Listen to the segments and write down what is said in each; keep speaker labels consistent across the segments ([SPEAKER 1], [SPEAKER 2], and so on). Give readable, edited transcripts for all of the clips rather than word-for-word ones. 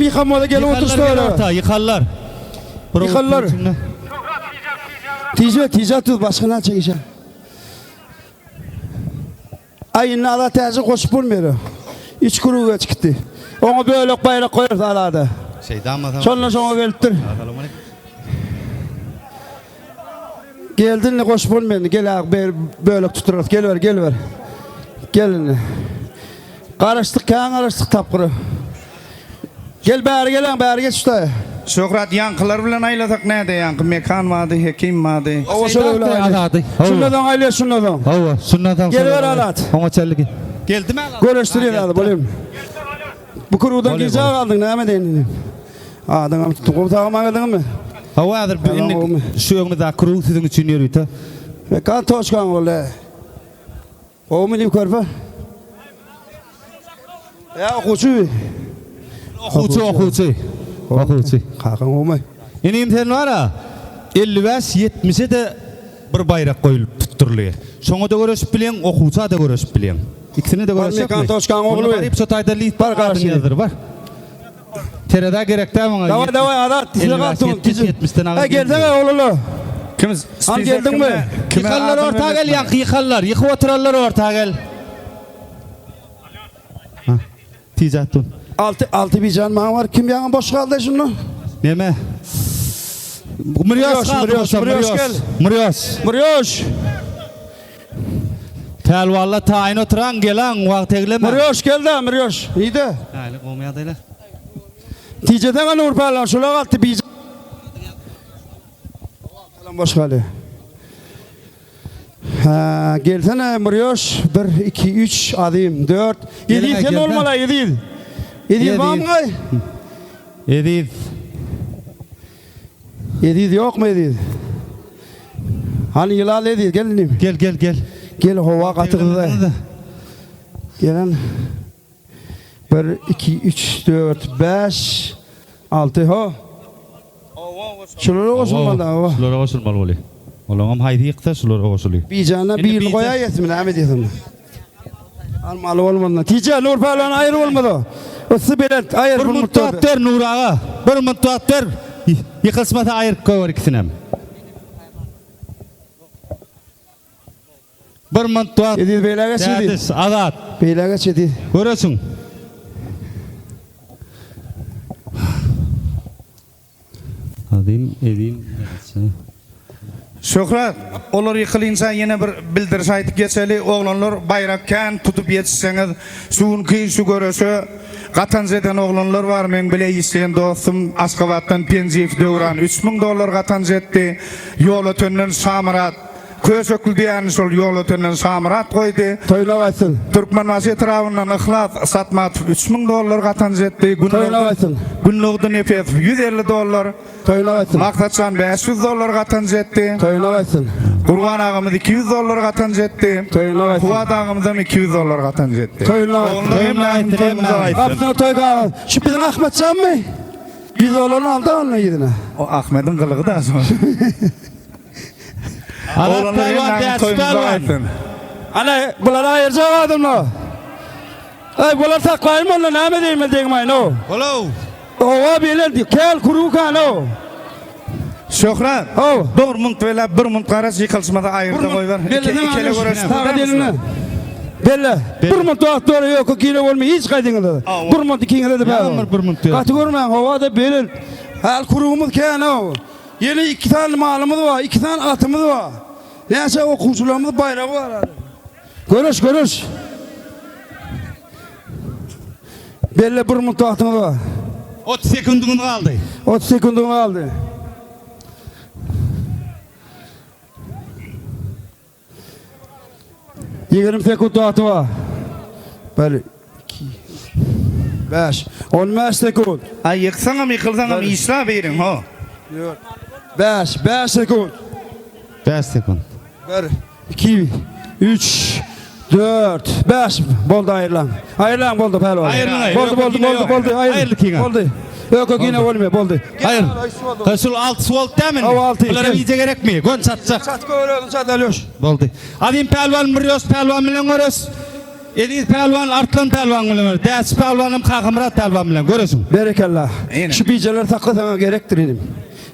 [SPEAKER 1] ýykan bolsa gelip
[SPEAKER 2] Ýykanlar
[SPEAKER 1] oturyşda
[SPEAKER 2] gel
[SPEAKER 1] öyle.
[SPEAKER 2] orta, ýykanlar. Bir
[SPEAKER 1] Ýykanlar.
[SPEAKER 2] owurtlyň içinde.
[SPEAKER 1] Tije, tije tuz başga näçe kişi? Aý indi Azat täjir goşup bolmaýar. Üç kruga geçipdi. Oňa bölek baýrak goýarys Azada.
[SPEAKER 2] Şeýdan bolsa.
[SPEAKER 1] Şondan şoňa gelipdir.
[SPEAKER 2] Salam aleyküm.
[SPEAKER 1] Geldi indi goşup bolmaýar indi. Gel aga ber bölek tutdurarys. Geliber, geliber. Gel indi. Garaşdyk, kän garaşdyk tapgyra. Gel bäri gelen, bäri geç usta.
[SPEAKER 3] Şöhrat ýaňkylar bilen aýlasak näde ýaňky Mekan bardy, Hekim bardy.
[SPEAKER 1] Owa şolar bilen
[SPEAKER 2] Şeýdapdy
[SPEAKER 1] aýla.
[SPEAKER 2] Azady. Hawa.
[SPEAKER 1] Şundan soň aýla, şundan soň.
[SPEAKER 2] Hawa, şundan soň.
[SPEAKER 1] Geliber Azat.
[SPEAKER 2] Oňa çenli gel. Geldimi Azat?
[SPEAKER 1] Göreşdirýär Azat, bolýar. Bu kurudan
[SPEAKER 2] Bolýar,
[SPEAKER 1] gijä
[SPEAKER 2] bolýar.
[SPEAKER 1] galdyň, näme edeýin indi? Adyňam tutdum. Gowy tagama geldiňmi?
[SPEAKER 2] Hawa häzir bu
[SPEAKER 1] Tamam,
[SPEAKER 2] indi
[SPEAKER 1] gowumy?
[SPEAKER 2] şu öňümizdäki kruw siziň üçin ýörite.
[SPEAKER 1] Mekan toçkaň boldy. Gowumy diýip körpe? Ýa okuwçy.
[SPEAKER 2] Okuwçy, okuwçy. Okuwçy.
[SPEAKER 1] Kakaň gowumy?
[SPEAKER 2] Inim sen bar-a, 55 ýetmişe-de bir baýrak goýulyp tutdurylýar. Şoňa-da göreşip bilýäň, okuwça-da göreşip bilýäň. Ikisine-de
[SPEAKER 1] Bar
[SPEAKER 2] göreşjekmi?
[SPEAKER 1] Mekan toçkaň
[SPEAKER 2] Onda
[SPEAKER 1] ogly.
[SPEAKER 2] baryp şo taýda list
[SPEAKER 1] Bar
[SPEAKER 2] adyny
[SPEAKER 1] garaşyň.
[SPEAKER 2] ýazdyr, bar. Terezä gerek däl muňa.
[SPEAKER 1] Daway daway Azat dişine
[SPEAKER 2] 55,
[SPEAKER 1] galsyn.
[SPEAKER 2] 70, 70-den agyr
[SPEAKER 1] He gelsene oglala.
[SPEAKER 3] Kim
[SPEAKER 1] Han geldiňmi?
[SPEAKER 2] Ýykanlar orta gel ýaňky ýykanlar. Ýykyp oturanlar orta gel. Ha. Tiz atdyn.
[SPEAKER 1] Alty alty bijan maňa bar. Kim ýaňy boş galdy şunda?
[SPEAKER 2] Neme? Mürýos
[SPEAKER 1] Mürýos,
[SPEAKER 2] galdy
[SPEAKER 1] Mürýos,
[SPEAKER 2] bolsa,
[SPEAKER 1] Mürýos
[SPEAKER 2] Mürýos.
[SPEAKER 1] gel.
[SPEAKER 2] Mürýos.
[SPEAKER 1] Mürýoş.
[SPEAKER 2] Pälwanlar taýyn oturan gelaň wagt egleme.
[SPEAKER 1] Mürýoş gel da Mürýoş. Nide?
[SPEAKER 2] Häli gowy ýagdaýlar.
[SPEAKER 1] Tijesene Nur pälwan şula galdy bijan. Salam boş galdy. Ha, gelsene Mürýoş 1 2 3 Azim 4.
[SPEAKER 2] Gelin,
[SPEAKER 1] Eziz sen
[SPEAKER 2] gelsene.
[SPEAKER 1] bolmaly Eziz. Eziz
[SPEAKER 2] Eziz.
[SPEAKER 1] barmy?
[SPEAKER 2] Eziz.
[SPEAKER 1] Eziz ýokmy Eziz? Hany ýylal Eziz gel inim.
[SPEAKER 2] Gel gel gel.
[SPEAKER 1] Gel howa gaty gyzdy. Gelen. 1 2 3 4 5 6 ho. Şulara goşulmaly hawa.
[SPEAKER 2] Şulara goşulmaly bolýar. Olaňam haýsy ýyksa şulara goşulýar.
[SPEAKER 1] Bijana birini goýaýasmy näme diýsin. Almaly bolmaz. Tije Nur pälwan aýry bolmaz o. Yssy belent aýyr
[SPEAKER 2] Bir munt wagt ber Nur aga. Bir munt wagt ber. Ýykylşmasa aýyryp goýber ikisinem. Bir munt wagt.
[SPEAKER 1] Eziz beýle geç Eziz.
[SPEAKER 2] Dädiş, Azat.
[SPEAKER 1] Beýle geç Eziz.
[SPEAKER 2] Göresiň. Azim, Ezim, näçe?
[SPEAKER 3] Şöhrat, olar ýykylynça ýene bir bildiriş aýdyp geçeli, oglanlar baýrak kän tutup ýetişseňiz, şu günki şu göreşe gatanç eden oglanlar bar, meň bile işleýän dostum Aşgabatdan Penjiýew Döwran 3000 dollar gatanç etdi, Ýolötenden Şamyrat Köşekli diýýäni şol Ýolötenden Şamyrat goýdy.
[SPEAKER 1] Toýuna gaýtsyn.
[SPEAKER 3] Türkmenbaşy etrabyndan Yhlas Satmatow 3000 dollar gatanç etdi,
[SPEAKER 1] Toýuna gaýtsyn.
[SPEAKER 3] Gündogdy Nepesow 150 dollar.
[SPEAKER 1] Toýuna gaýtsyn.
[SPEAKER 3] Maksatjan 500 dollar gatanç etdi.
[SPEAKER 1] Toýuna gaýtsyn.
[SPEAKER 3] Gurban agamyz 200 dollar gatanç etdi.
[SPEAKER 1] Toýuna gaýtsyn.
[SPEAKER 3] Kuwat agamyzam 200 dollar gatanç etdi.
[SPEAKER 1] Toýuna gaýtsyn.
[SPEAKER 3] Oglanlar hemmäniň toýumyza gaýtsyn.
[SPEAKER 1] Gapysyna toý gaýtsyn. Şu biziň Ahmetjanmy? 100 dollaryny aldy onda ýüzüne.
[SPEAKER 3] O Ahmediň gylygy da şo.
[SPEAKER 2] Azat
[SPEAKER 3] Oglanlar
[SPEAKER 2] pälwan,
[SPEAKER 3] hemmäniň
[SPEAKER 2] Dädiş
[SPEAKER 3] toýumyza
[SPEAKER 2] pälwan.
[SPEAKER 3] gaýtsyn.
[SPEAKER 1] Ana bulary aýyrjak adamlar. Aý bular saklaýyn onda näme diýmeli degmaýyn-ow.
[SPEAKER 2] Holow.
[SPEAKER 1] Owa belent kel kurukan-ow.
[SPEAKER 3] Şöhrat.
[SPEAKER 1] Ow.
[SPEAKER 3] Dogry munt bela bir munt garaş ýykylyşmasa aýyrda goýber. Ikele göreş.
[SPEAKER 1] Saga deline. Belle. Bir munt wagt dogry ýok kile bolmy hiç gaýdyňyzda. Bir munt ikiňizde de
[SPEAKER 2] Ýagmyr bir munt ýok.
[SPEAKER 1] Gaty görmäň howa-da belent. Hal kurugymyz kän-ow. Ýene iki sany malymyz bar, iki sany atymyz bar. Näçe okuwçylarymyz baýragy bar hali. Göreş, göreş. Belle bir minut wagtyňyz bar.
[SPEAKER 2] 30 sekundyňyz galdy.
[SPEAKER 1] 30 sekundyň galdy. 20 sekunt wagty bar. Bir, iki, bäş, on bäş sekunt.
[SPEAKER 3] Aý ýyksaňam ýykylsaňam işla biriň ho.
[SPEAKER 1] Dört, bäş, bäş sekunt.
[SPEAKER 2] Bäş sekunt.
[SPEAKER 1] Bir, iki, üç, dört, bäş. Boldy aýrylaň. Aýrylaň boldy pälwan.
[SPEAKER 2] Aýrylyň.
[SPEAKER 1] Boldy boldy boldy boldy.
[SPEAKER 2] Aýryl kiňe.
[SPEAKER 1] Boldy. Öke kine bolmaýar boldy.
[SPEAKER 2] Aýryl. Ha şul altysy boldy dämi indi?
[SPEAKER 1] Hawa, alty.
[SPEAKER 2] Bulara bije gerekmi? Gön çatjak.
[SPEAKER 1] Çat göwrüň çat Alýoş.
[SPEAKER 2] Boldy. Azim pälwan Mürýos pälwan bilen göreş. Eziz pälwan Arslan pälwan bilen göreş. Däşi pälwan hem Kakamyrat pälwan bilen göreşiň.
[SPEAKER 1] Berekella. Şu bijeleri sakla saňa gerekdir inim.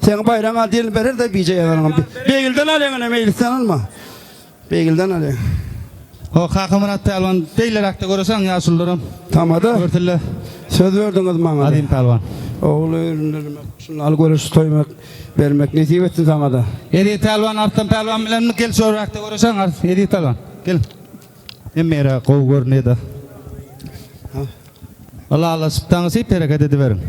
[SPEAKER 1] Seň baýragyň al diýeni berer-de bije ýazanyňam. Begilden al ýeňene meýlisden alma. Begilden al ýeň.
[SPEAKER 2] Ho Kakamyrat pälwan beýleräkde göreşeň ýaşulularam.
[SPEAKER 1] Tamada.
[SPEAKER 2] Görsünler.
[SPEAKER 1] Söz berdiňiz maňa.
[SPEAKER 2] Azim pälwan.
[SPEAKER 1] Ogul öýlendirmek, şuny al göreşi toýmak bermek nesip etsin saňa-da.
[SPEAKER 2] Eziz pälwan Arslan pälwan bilen gel şoräkde göreşeň Eziz pälwan. Gel. Hemme ýere gowy görünýär-de. Ylalaşyp daňyşyp hereket ediberiň.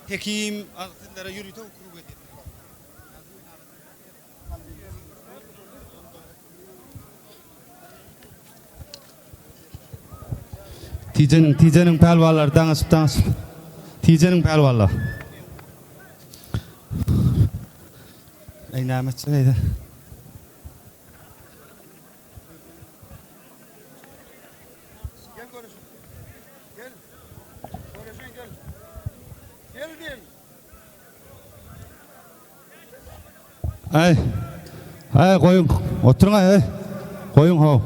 [SPEAKER 2] Hekim sizlere ýörite okrug edýär. Tijeniň, Tijeniň pälwanlary daňyşyp daňyşyp. Tijeniň pälwanlary. Eý näme etjek eýde.
[SPEAKER 1] Gel görüşün. Gel. Görüşün gel. Gel diýim.
[SPEAKER 2] Aý. Aý goýuň. Oturyň aý. Goýuň how.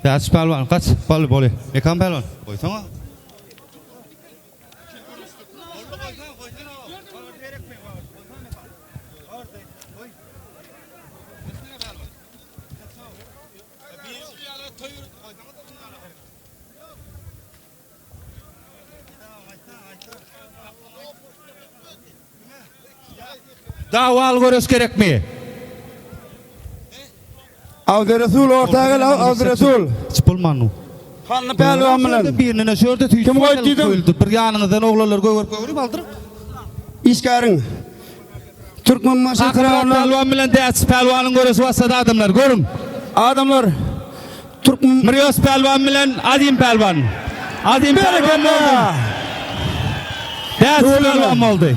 [SPEAKER 2] Ýaş pälwan gaç. Bol bol. Mekan pälwan. Goýsaňa. Dawaly göreş gerekmi?
[SPEAKER 1] Abdyresul orta gel Abdyresul.
[SPEAKER 2] Hiç bolmanu.
[SPEAKER 1] Hanly pälwan bilen.
[SPEAKER 2] Birine şu ýerde tüýs.
[SPEAKER 1] Kim goýdy diýdiň?
[SPEAKER 2] Bir ýanyňyzdan oglanlar gögerip gögerip aldyryp.
[SPEAKER 1] Işgäriň. Türkmenbaşy
[SPEAKER 2] etrabyndan. Pälwan bilen Däçi pälwanyň göreşi başlady adamlar görüň.
[SPEAKER 1] Adamlar Türkmen
[SPEAKER 2] Mirýos pälwan bilen Azim pälwan. Azim pälwan boldy. Däçi pälwan boldy.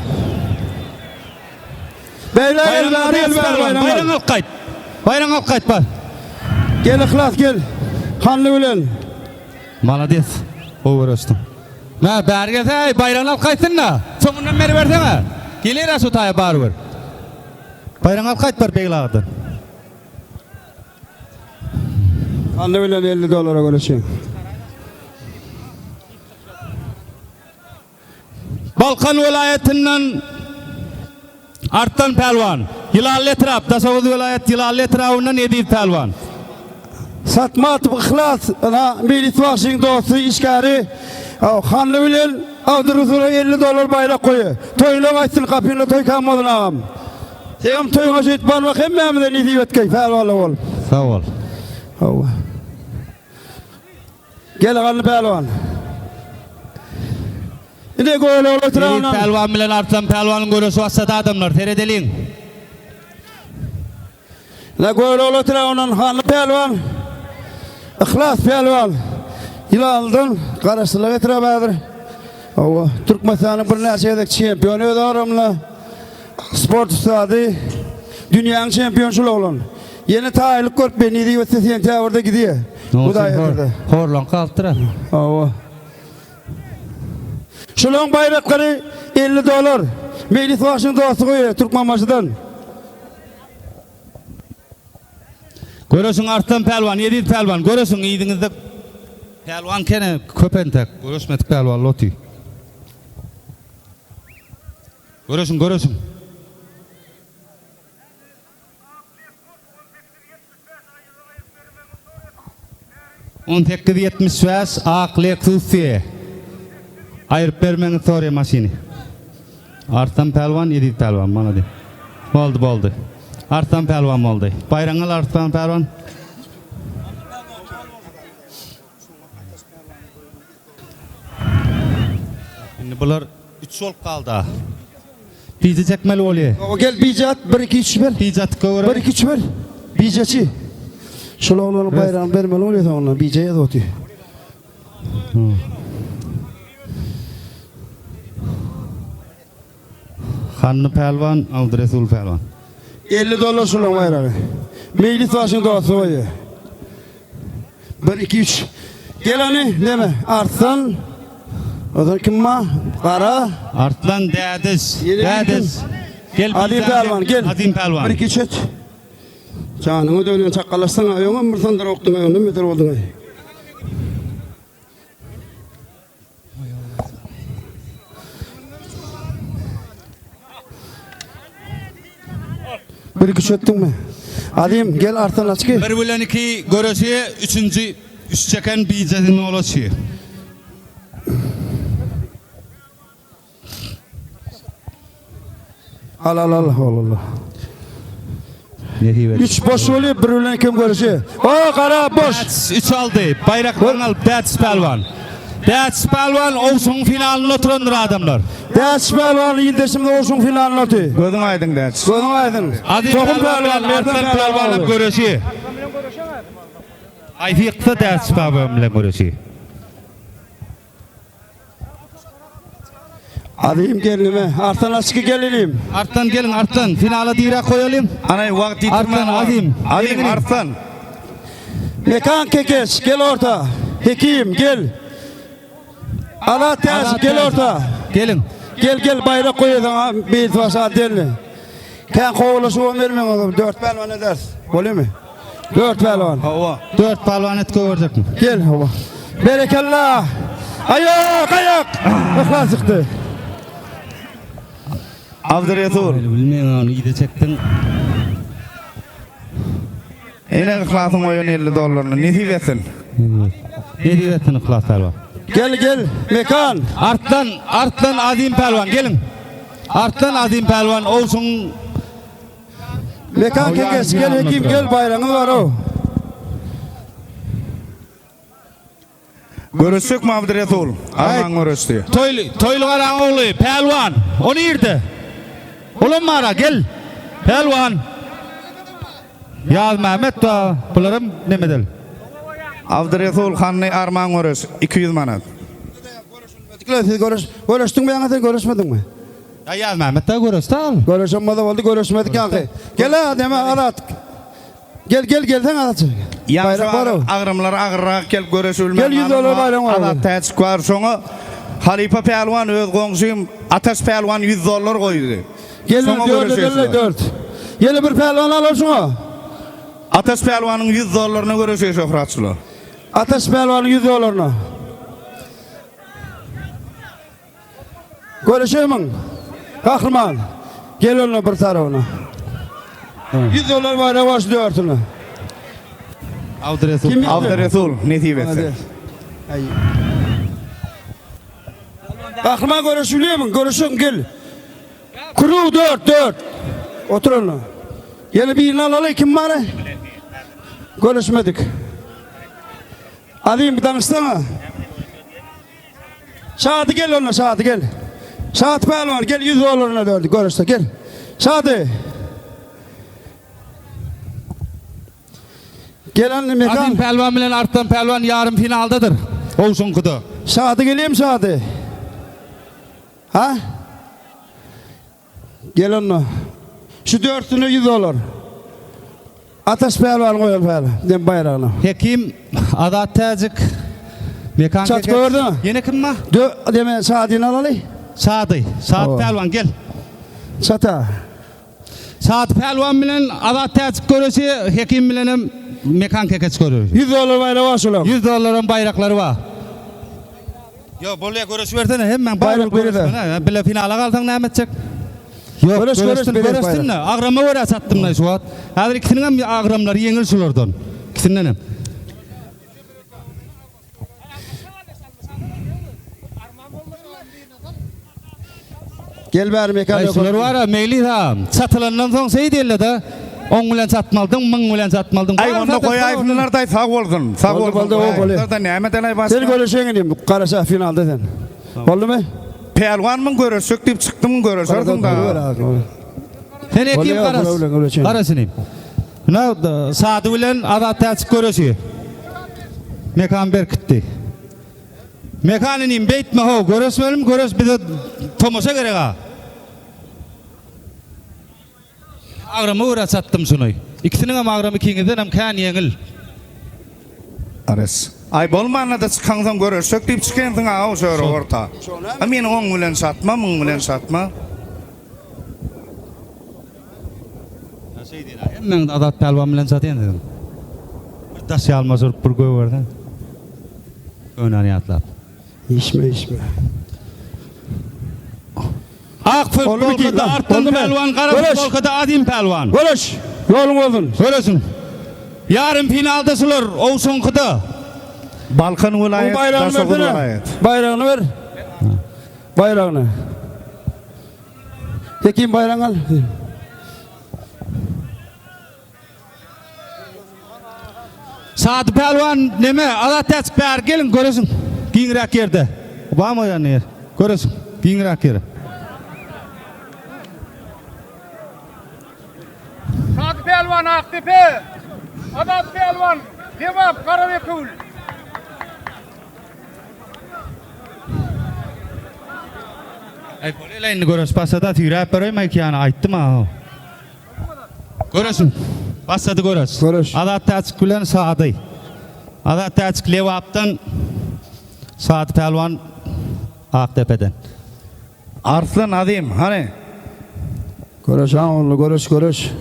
[SPEAKER 1] Beýle gel bäri gel bäri
[SPEAKER 2] baýraň. Baýraň alyp gaýt. Baýraň alyp gaýt bar.
[SPEAKER 1] Gel Yhlas gel. Hanly bilen.
[SPEAKER 2] Malades. Gowy göreşdiň. Mä bäri gelse äý baýragyny alyp gaýtsyn-da. Soňundan beriberseň-ä. Geler-ä şu taýa barybir. Baýragyňy alyp gaýt bar Begli agadan.
[SPEAKER 1] Hanly bilen 50 dollara göreşýän.
[SPEAKER 2] Balkan welaýatyndan Artdan pälwan, Ýylanly etrap, Daşoguz welaýat Ýylanly etrabyndan Eziz pälwan.
[SPEAKER 1] Satmatow Yhlas, ynha, Meýlis bagşyň dosty, işgäri, Hanly bilen Abdyrusula 50 dollar baýrak goýy. Toýuna gaýtsyn, gapyňda toý kam bolsun agam. Seňem toýuňa şeýdip barmak hemmämize nesip etgeý, pälwanlar bolup.
[SPEAKER 2] Sag bol.
[SPEAKER 1] Hawa. Gel Garly pälwan. Ine gol ogly oturan.
[SPEAKER 2] Eziz pälwan bilen Arslan pälwanyň göreşi başlady adamlar seredeliň.
[SPEAKER 1] Ine gol ogly oturan ondan Hanly pälwan. Yhlas pälwan. Ýylanlydan Garaşsyzlyk etrabı häzir. Hawa, Türkmenistanyň birnäçe gezek çempiony öz agramynda. Sport ussady. Dünýäniň çempiony şul oglan. Ýene taýynlyk görüp men nesip etse sentýabrda gidýär. Hudaý ýetirse.
[SPEAKER 2] Horlan galypdyr-a.
[SPEAKER 1] Hawa. Şulaň baýraklary 50 dollar. Meýlis bagşyň dosty goýýar Türkmenbaşydan.
[SPEAKER 2] Göreşiň Arslan pälwan, Eziz pälwan, göreşiň yzyňyzda pälwan kene köp entek. Göreşmedik pälwan loty. Göreşiň, göreşiň. 18 75 ak Lexus C. Aýryp bermegiňizi soraýan maşyny. Arslan pälwan, Eziz pälwan, malades. Boldy, boldy. Arslan pälwan boldy. Baýragyňy al Arslan pälwan. Indi bular üç bolup galdy. Bije çekmeli bolýar.
[SPEAKER 1] Baba gel bije at 1 2 3 ber.
[SPEAKER 2] Bije atyp göwre.
[SPEAKER 1] 1 2 3 ber. Bijeçi. Şul oglanyň baýragyny bermeli bolýar soňundan. Bije ýazyp otyr.
[SPEAKER 2] Hanly pälwan, Abdyresul pälwan.
[SPEAKER 1] 50 dollar şulaň baýragy. Meýlis başyň dosty goýýar. 1 2 3. Gel hany, neme? Arslan. Ozan kim bar? Gara.
[SPEAKER 2] Arslan Dädiş. Dädiş. Gel
[SPEAKER 1] Azim Pälwan gel.
[SPEAKER 2] Azim Pälwan.
[SPEAKER 1] Bir iki üç et. Janyňa dönýän çakgalaşsaň öňem bir sandyr okduň öňden beter bolduň. Bir iki üç etdiňmi? Azim gel Arslan aç gel.
[SPEAKER 2] Bir bilen iki göreşi, üçünji üç çeken bijesi nolaçy.
[SPEAKER 1] Al al al al al. Üç boş oluyor bir bilen kim görüşü. O kara boş.
[SPEAKER 2] Däts üç aldy. Baýraklaryny alyp Däts pälwan. Däts pälwan owsuň finalynda oturandyr adamlar.
[SPEAKER 1] Däts pälwan ildeşimiz owsuň finalynda oty.
[SPEAKER 3] Gözüň aýdyň Däts.
[SPEAKER 1] Gözüň aýdyň.
[SPEAKER 2] Aziz
[SPEAKER 1] Tohum
[SPEAKER 2] pälwan
[SPEAKER 1] pälwan,
[SPEAKER 2] bilen
[SPEAKER 1] Merdan
[SPEAKER 2] Arslan
[SPEAKER 1] pälwan
[SPEAKER 2] pälwanyň
[SPEAKER 1] oldy.
[SPEAKER 2] göreşi. Haýsy ýyksa Däts pälwan bilen göreşi.
[SPEAKER 1] Azim gelinime. Arslan açky gelinim.
[SPEAKER 2] Arslan gelin Arslan finala direk goýalyň.
[SPEAKER 3] Anay wagt ýitirmän.
[SPEAKER 2] Arslan Azim.
[SPEAKER 3] Azim Arslan.
[SPEAKER 1] Mekan Kekeç gel orta. Hekim gel. Azat Täşik gel orta.
[SPEAKER 2] Gelin.
[SPEAKER 1] Gel gel bayrak koyuyorsun bir başa delini. Sen kovulaşıp on vermeyin oğlum. Dört pehlivan edersin. Oluyor mu? Dört pehlivan.
[SPEAKER 3] Hawa.
[SPEAKER 2] Dört palwan et göwerjekmi?
[SPEAKER 1] Gel hava. Berekella. Ayak ayak. Ihlas çıktı.
[SPEAKER 3] Abdyresul.
[SPEAKER 2] Bilmeýän ony ýüze çekdiň.
[SPEAKER 3] Ene yhlasyň goýan 50 dollaryny nesip etsin.
[SPEAKER 2] Nesip etsin Yhlas pälwan.
[SPEAKER 1] Gel gel Mekan.
[SPEAKER 2] Artdan, Artdan Azim pälwan geliň. Artdan Azim pälwan owsuň
[SPEAKER 1] Mekan Kekeç gel Hekim gel baýragyňyz bar o.
[SPEAKER 3] Görüşjekmi Abdyresul? Arman görüşdi.
[SPEAKER 2] Toýly, Toýly garaň ogly, pälwan. O nirde? Olam bara gel. Pälwan. Ýazmämmet da bularam nemedel.
[SPEAKER 3] Abdyresul hany arman görüş 200 manat.
[SPEAKER 1] Siz görüş, görüşdüňmi ýaňa sen görüşmediňmi?
[SPEAKER 2] Ýa Ýazmämmet da görüşdi al.
[SPEAKER 1] Görüşen bolsa boldy, görüşmedik ýaňky. Gel ha, deme Azat. Gel gel gelsen Azat. Baýrak bar o.
[SPEAKER 3] Agramlar agyrrak gelip göreşilmän.
[SPEAKER 1] Gel 100 dolar baýragyň bar.
[SPEAKER 3] Azat Täjik bar şoňa Halypa pälwan öz goňşym Ataş pälwan 100 dollar goýdy.
[SPEAKER 1] Gel
[SPEAKER 3] Şoňa
[SPEAKER 1] dört
[SPEAKER 3] göreşeýsiler.
[SPEAKER 1] dört. Ýene bir pälwan alar şoňa.
[SPEAKER 3] Ataş pälwanyň 100 dollaryna göreşeýär şöhratçylar.
[SPEAKER 1] Ataş pälwanyň 100 dollaryna. Görüşemiň. Gahryman. Gel onunla bir tarafına. 100 dolar bayrağı var şu dörtüne.
[SPEAKER 2] Abdyresul.
[SPEAKER 1] Kim
[SPEAKER 3] Abdyresul nesip etsin.
[SPEAKER 1] Ay. Gahryman görüşülüyor mu? Görüşün gel. Kuru dört dört. Otur onunla. Yeni bir alalı kim var? Görüşmedik. Alayım bir danışsana. Şadı gel onunla Şadı gel. Şadı pehlivan gel 100 dolarına döndü görüşte gel. Şadı. Gel anne mekan.
[SPEAKER 2] Azim pälwan bilen Arslan pälwan ýarym finaldadyr. Owsuňkyda.
[SPEAKER 1] Şadı geleyim Şadı. Ha? Gel onunla. Şu dörtüne 100 dolar. Ataş pehlivan koyalım pehlivan. Dem bayrağına.
[SPEAKER 2] Hekim Azat Täjik Mekan
[SPEAKER 1] Çat
[SPEAKER 2] Kekeç.
[SPEAKER 1] gördün mü?
[SPEAKER 2] Ýene kim bar?
[SPEAKER 1] Dö deme Şadı'nı alalı.
[SPEAKER 2] Şady. Şady
[SPEAKER 1] Hawa.
[SPEAKER 2] pälwan gel.
[SPEAKER 1] Çata.
[SPEAKER 2] Şady pälwan bilen Azat Täjik göreşi, Hekim bilen hem Mekan Kekeç göreşi.
[SPEAKER 1] 100 dolar bayrağı var şular.
[SPEAKER 2] 100 dollaryň baýraklary bar. Ýok, bolýa görüş bersene, hemmäň
[SPEAKER 1] Baýrak
[SPEAKER 2] baýrak
[SPEAKER 1] berede.
[SPEAKER 2] görüşmene. Bile finala galsaň näme etjek? Ýok,
[SPEAKER 1] Görüş, görüş,
[SPEAKER 2] görüşdün,
[SPEAKER 1] berek
[SPEAKER 2] görüşdün
[SPEAKER 1] baýrak.
[SPEAKER 2] Agrama görä satdym da şu wagt. Häzir ikisiniň hem agramlary ýeňil şulardan. Ikisinden hem.
[SPEAKER 1] Gel bäri mekan
[SPEAKER 2] Ay
[SPEAKER 1] yok.
[SPEAKER 2] şular var ha, Meyli ha. Çatylandan soň şeý diýildi da. On bilen çatmaldyň, 1000 bilen çatmaldyň.
[SPEAKER 3] Ay onda goýaýypdylar da sag bolsun. Sag
[SPEAKER 1] Boldy,
[SPEAKER 3] bolsun.
[SPEAKER 1] boldy, o boldy.
[SPEAKER 3] Goýaýypdylar da näme delay
[SPEAKER 1] Sen
[SPEAKER 3] başga.
[SPEAKER 1] görüşen gideyim. Karaşa finalde sen. Oldu mu?
[SPEAKER 3] Pälwan mı görüşsek diýip çykdym görüşerdim da.
[SPEAKER 2] Sen ekim
[SPEAKER 1] Bolýar,
[SPEAKER 2] garas.
[SPEAKER 1] bular bilen görüşeýin.
[SPEAKER 2] Garasyny. Ne Sady bilen Azat Täçik görüşi. Mekan berkitdi. Mekan inim beýtme ho, görüşmelim, görüş bize tomaşa gerek ha. Agramy görä çatdym şuny. Ikisiniň hem agramy ikiňizden hem kän ýeňil.
[SPEAKER 3] Ares. Aý bolmanda-da çykaňsoň göreşsek diýip çykansyň a-ow şöyle orta. A meni oň bilen çatma, muň bilen çatma.
[SPEAKER 2] Hemmäňizi Azat pälwan bilen çatýan siziň. Bir daş ýalmaş urup bir gögerseň. Könäni ýatlap.
[SPEAKER 1] Işme işme.
[SPEAKER 2] Ak futbolkada Arslan pälwan, gara futbolkada Azim pälwan.
[SPEAKER 1] Göreş! Ýoluň bolsun!
[SPEAKER 2] Göreşiň. Ýarym finalda şular, Owşunkyda.
[SPEAKER 3] Balkan welaýat, Daşoguz welaýat.
[SPEAKER 1] Baýragyny ber. Baýragyny. Hekim baýragyňy al.
[SPEAKER 2] Sady pälwan neme Azat täçik bäri geliň göreşiň giňräk ýerde. Barmy o ýanda ýer? Göreşiň giňräk ýere.
[SPEAKER 4] Sady pälwan Akdepe, Azat pälwan Lebap Garabekewül.
[SPEAKER 2] Aý bolýa indi göreş başlada süýräp bereýin aýki ýany aýtdym a. Göreşiň. Başlady göreş.
[SPEAKER 1] Göreş.
[SPEAKER 2] Azat Täçik bilen Sady. Azat Täçik Lebapdan, Sady Pälwan Akdepeden.
[SPEAKER 3] Arslan Azim, hany?
[SPEAKER 1] Göreş aň ogly, göreş, göreş.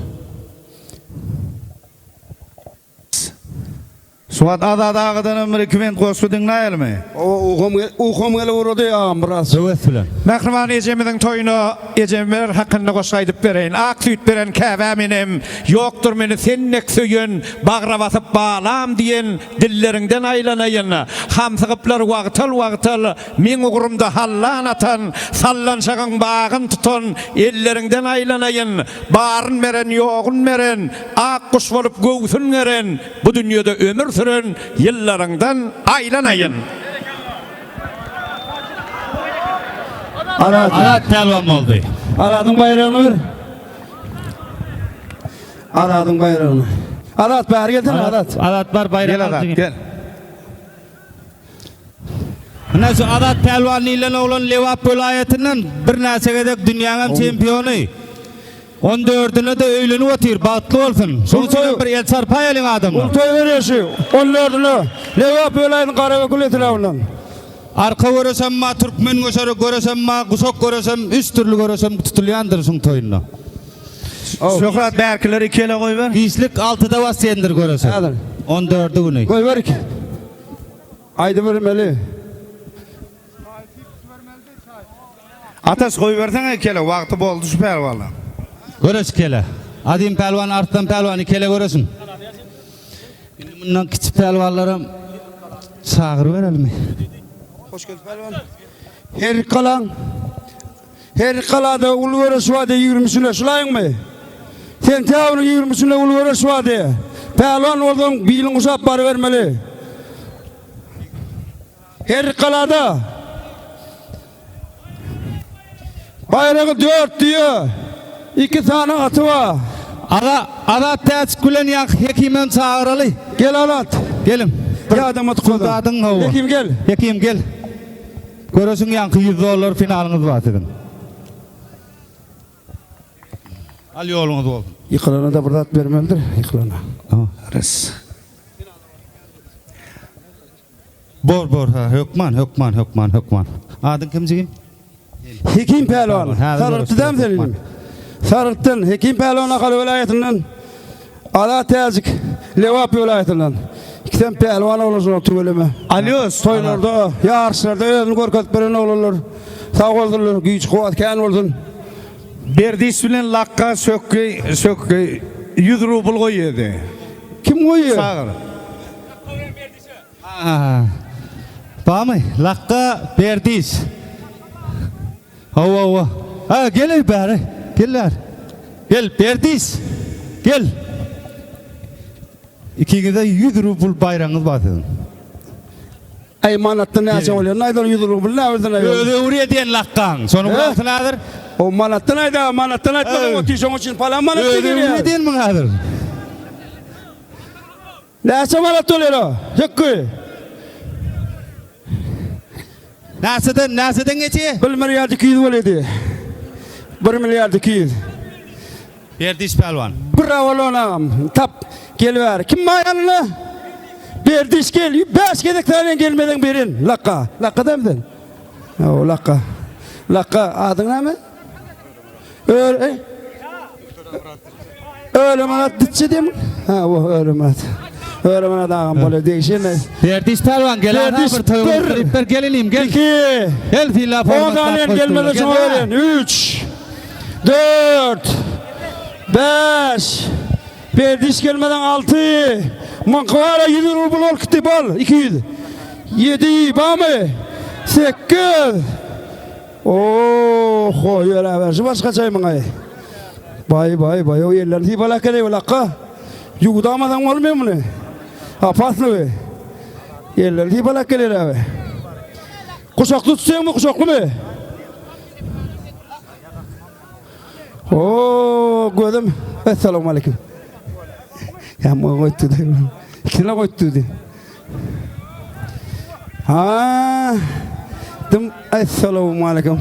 [SPEAKER 3] Suwat Azat agadanam bir iki bent goşgy diňläýelimi?
[SPEAKER 1] Owa ukam ukam gelip ugrady agam biraz.
[SPEAKER 2] Höwes bilen.
[SPEAKER 5] Mähriban ejemiziň toýuna ejemler hakynda goşgy aýdyp bereýin. Ak süýt beren käbäm enem, Ýokdur meni sen dek söýen, Bagra basyp balam diýen, Dilleriňden aýlanaýyn. Hamsygyplar wagtal-wagtal, Meň ugrumda hallan atan, Sallançagyň bagyn tutan, Elleriňden aýlanaýyn. Baryn beren, ýogun beren, Ak guş bolup göwsün geren, Bu dünýede ömür süren ýyllaryňdan aýlanaýyn.
[SPEAKER 1] Arat.
[SPEAKER 2] Arat pälwan boldy.
[SPEAKER 1] Aradyň baýragyny ber. Aradyň baýragyny. Arat bäri gelsene Arat.
[SPEAKER 2] Arat bar baýrak
[SPEAKER 3] Gel Azat, gel.
[SPEAKER 2] Ine şu Azat pälwan diýlen oglan Lebap welaýatyndan birnäçe gezek dünýäňem çempiony. On dördüne-de öýlenip otyr, bagtly bolsun. Şonuň üçin hem bir el çarpaýalyň adamlar.
[SPEAKER 1] Uly toý berýär şu on dördüne Lebap welaýatynyň Garabekewül etrabyndan.
[SPEAKER 2] Arka göreşem bar, türkmen göşeri göreşem bar, guşak göreşem, üç dürli göreşem tutulýandyr şuň toýunda.
[SPEAKER 3] Şöhrat bärkileri iki ele goýber.
[SPEAKER 2] Giçlik altyda basýandyr göreşem.
[SPEAKER 1] Häzir.
[SPEAKER 2] On dördi güni.
[SPEAKER 1] Goýber iki. Aýdybermeli.
[SPEAKER 3] Ataş goýberseňe iki ele, wagty boldy şu pälwana.
[SPEAKER 2] Göreş iki ele. Azim pälwan, Arslan pälwan iki ele göreşiň. Indi mundan kiçi pälwanlaram çagyryberelimi?
[SPEAKER 1] Hoş geldi pälwan. Her galaň Her galada uly göreş bar diýe 23-üne şulaýyňmy? Sentýabryň 23-üne uly göreş bar diýe. Pälwan bolsaň biliň guşap barybermeli. Her galada baýragy dört düýe, iki sany aty bar.
[SPEAKER 2] Aga, Azat Täjik bilen ýaňky Hekimem çagyraly.
[SPEAKER 1] Gel Azat.
[SPEAKER 2] Geliň.
[SPEAKER 1] Ýadama tukadan.
[SPEAKER 2] Dadyň hawa.
[SPEAKER 1] Hekim gel.
[SPEAKER 2] Hekim gel. Göreşiň ýaňky 100 dollar finalyňyz bar siziň. Al ýoluňyz bolsun.
[SPEAKER 1] Ýykylana da bir zat bermelidir, ýykylana.
[SPEAKER 3] Res.
[SPEAKER 2] Bor bor ha hökman hökman hökman hökman. Adyň kim jigim?
[SPEAKER 1] Hekim pälwan.
[SPEAKER 2] Häzir
[SPEAKER 1] Sargytdy dämi sen
[SPEAKER 2] hökman.
[SPEAKER 1] inim? Sargytdan Hekim pälwan Ahal welaýatyndan. Azat Täjik Lebap welaýatyndan. Ikisem pälwan oglan şolar tüweleme.
[SPEAKER 3] Alýos.
[SPEAKER 1] Toýlarda, ýaryşlarda özüni görkezip beren oglanlar. Sag bolsunlar, güýç kuwwat kän bolsun.
[SPEAKER 3] Berdiş bilen Lakga sökgi sökgi 100 rubl goýýady.
[SPEAKER 1] Kim goýýar?
[SPEAKER 3] Çagyr.
[SPEAKER 2] Ha. Barmy? Lakga Berdiş. Hawa hawa. Ha gel bäri. Gel bäri. Gel Berdiş. Gel. Ikiňize 100 rubl baýragyňyz bar siziň.
[SPEAKER 1] Aý manatda näçe bolýar? Naýdan 100 rubl näme bilsin aý.
[SPEAKER 2] Özi öwrüýä diýen lakgaň. Şonuň wagty häzir.
[SPEAKER 1] O manatdan aýda, manatdan aýtmasaň otyr şoň üçin palan manat
[SPEAKER 2] Özi öwrüýä diýen muň häzir.
[SPEAKER 1] Näçe manat bolýar o? Hekgi.
[SPEAKER 2] Näçeden, näçeden geçýär?
[SPEAKER 1] 1 milliard 200 bolýar diýýär. 1 milliard 200.
[SPEAKER 2] Berdiş pälwan.
[SPEAKER 1] Bravo lan agam. Tap. Gel bäri. Kim bar ýanynda? Berdiş gel. 5 gezek saniýen gelmeden berin. Lakka. Lakka da sen? O lakka. Lakka adyň näme? Öl. E? Ölemanat ditçi diými? Ha, o Ölemanat. Ölemanat agam bolýar degişemez.
[SPEAKER 2] Berdiş pälwan gel ara
[SPEAKER 1] Berdiş
[SPEAKER 2] bir toý
[SPEAKER 1] bir.
[SPEAKER 2] gutlaryp ber gelinim gel.
[SPEAKER 1] 2
[SPEAKER 2] Gel sila
[SPEAKER 1] 10
[SPEAKER 2] format
[SPEAKER 1] saniýen gelmedi şoňa berin. 3 4 5 Berdiş gelmeden 6 Muňky bara 100 rubl bolup gitdi bol 200 7 bamy 8 Oho ýöräber şu başga çaý muňa. Baý baý baý o ýerlerini sypalap geleý bulakga. Ýuwdamasaň bolmaýar muny. Apasny we. Ýerlerini sypalap geler abi. Guşakly tutsaňmy guşaklymy? Oo gözüm. Essalamu aleyküm. Ya muňa goýdy. Ikisine goýdy. Ha. Dım essalamu aleyküm.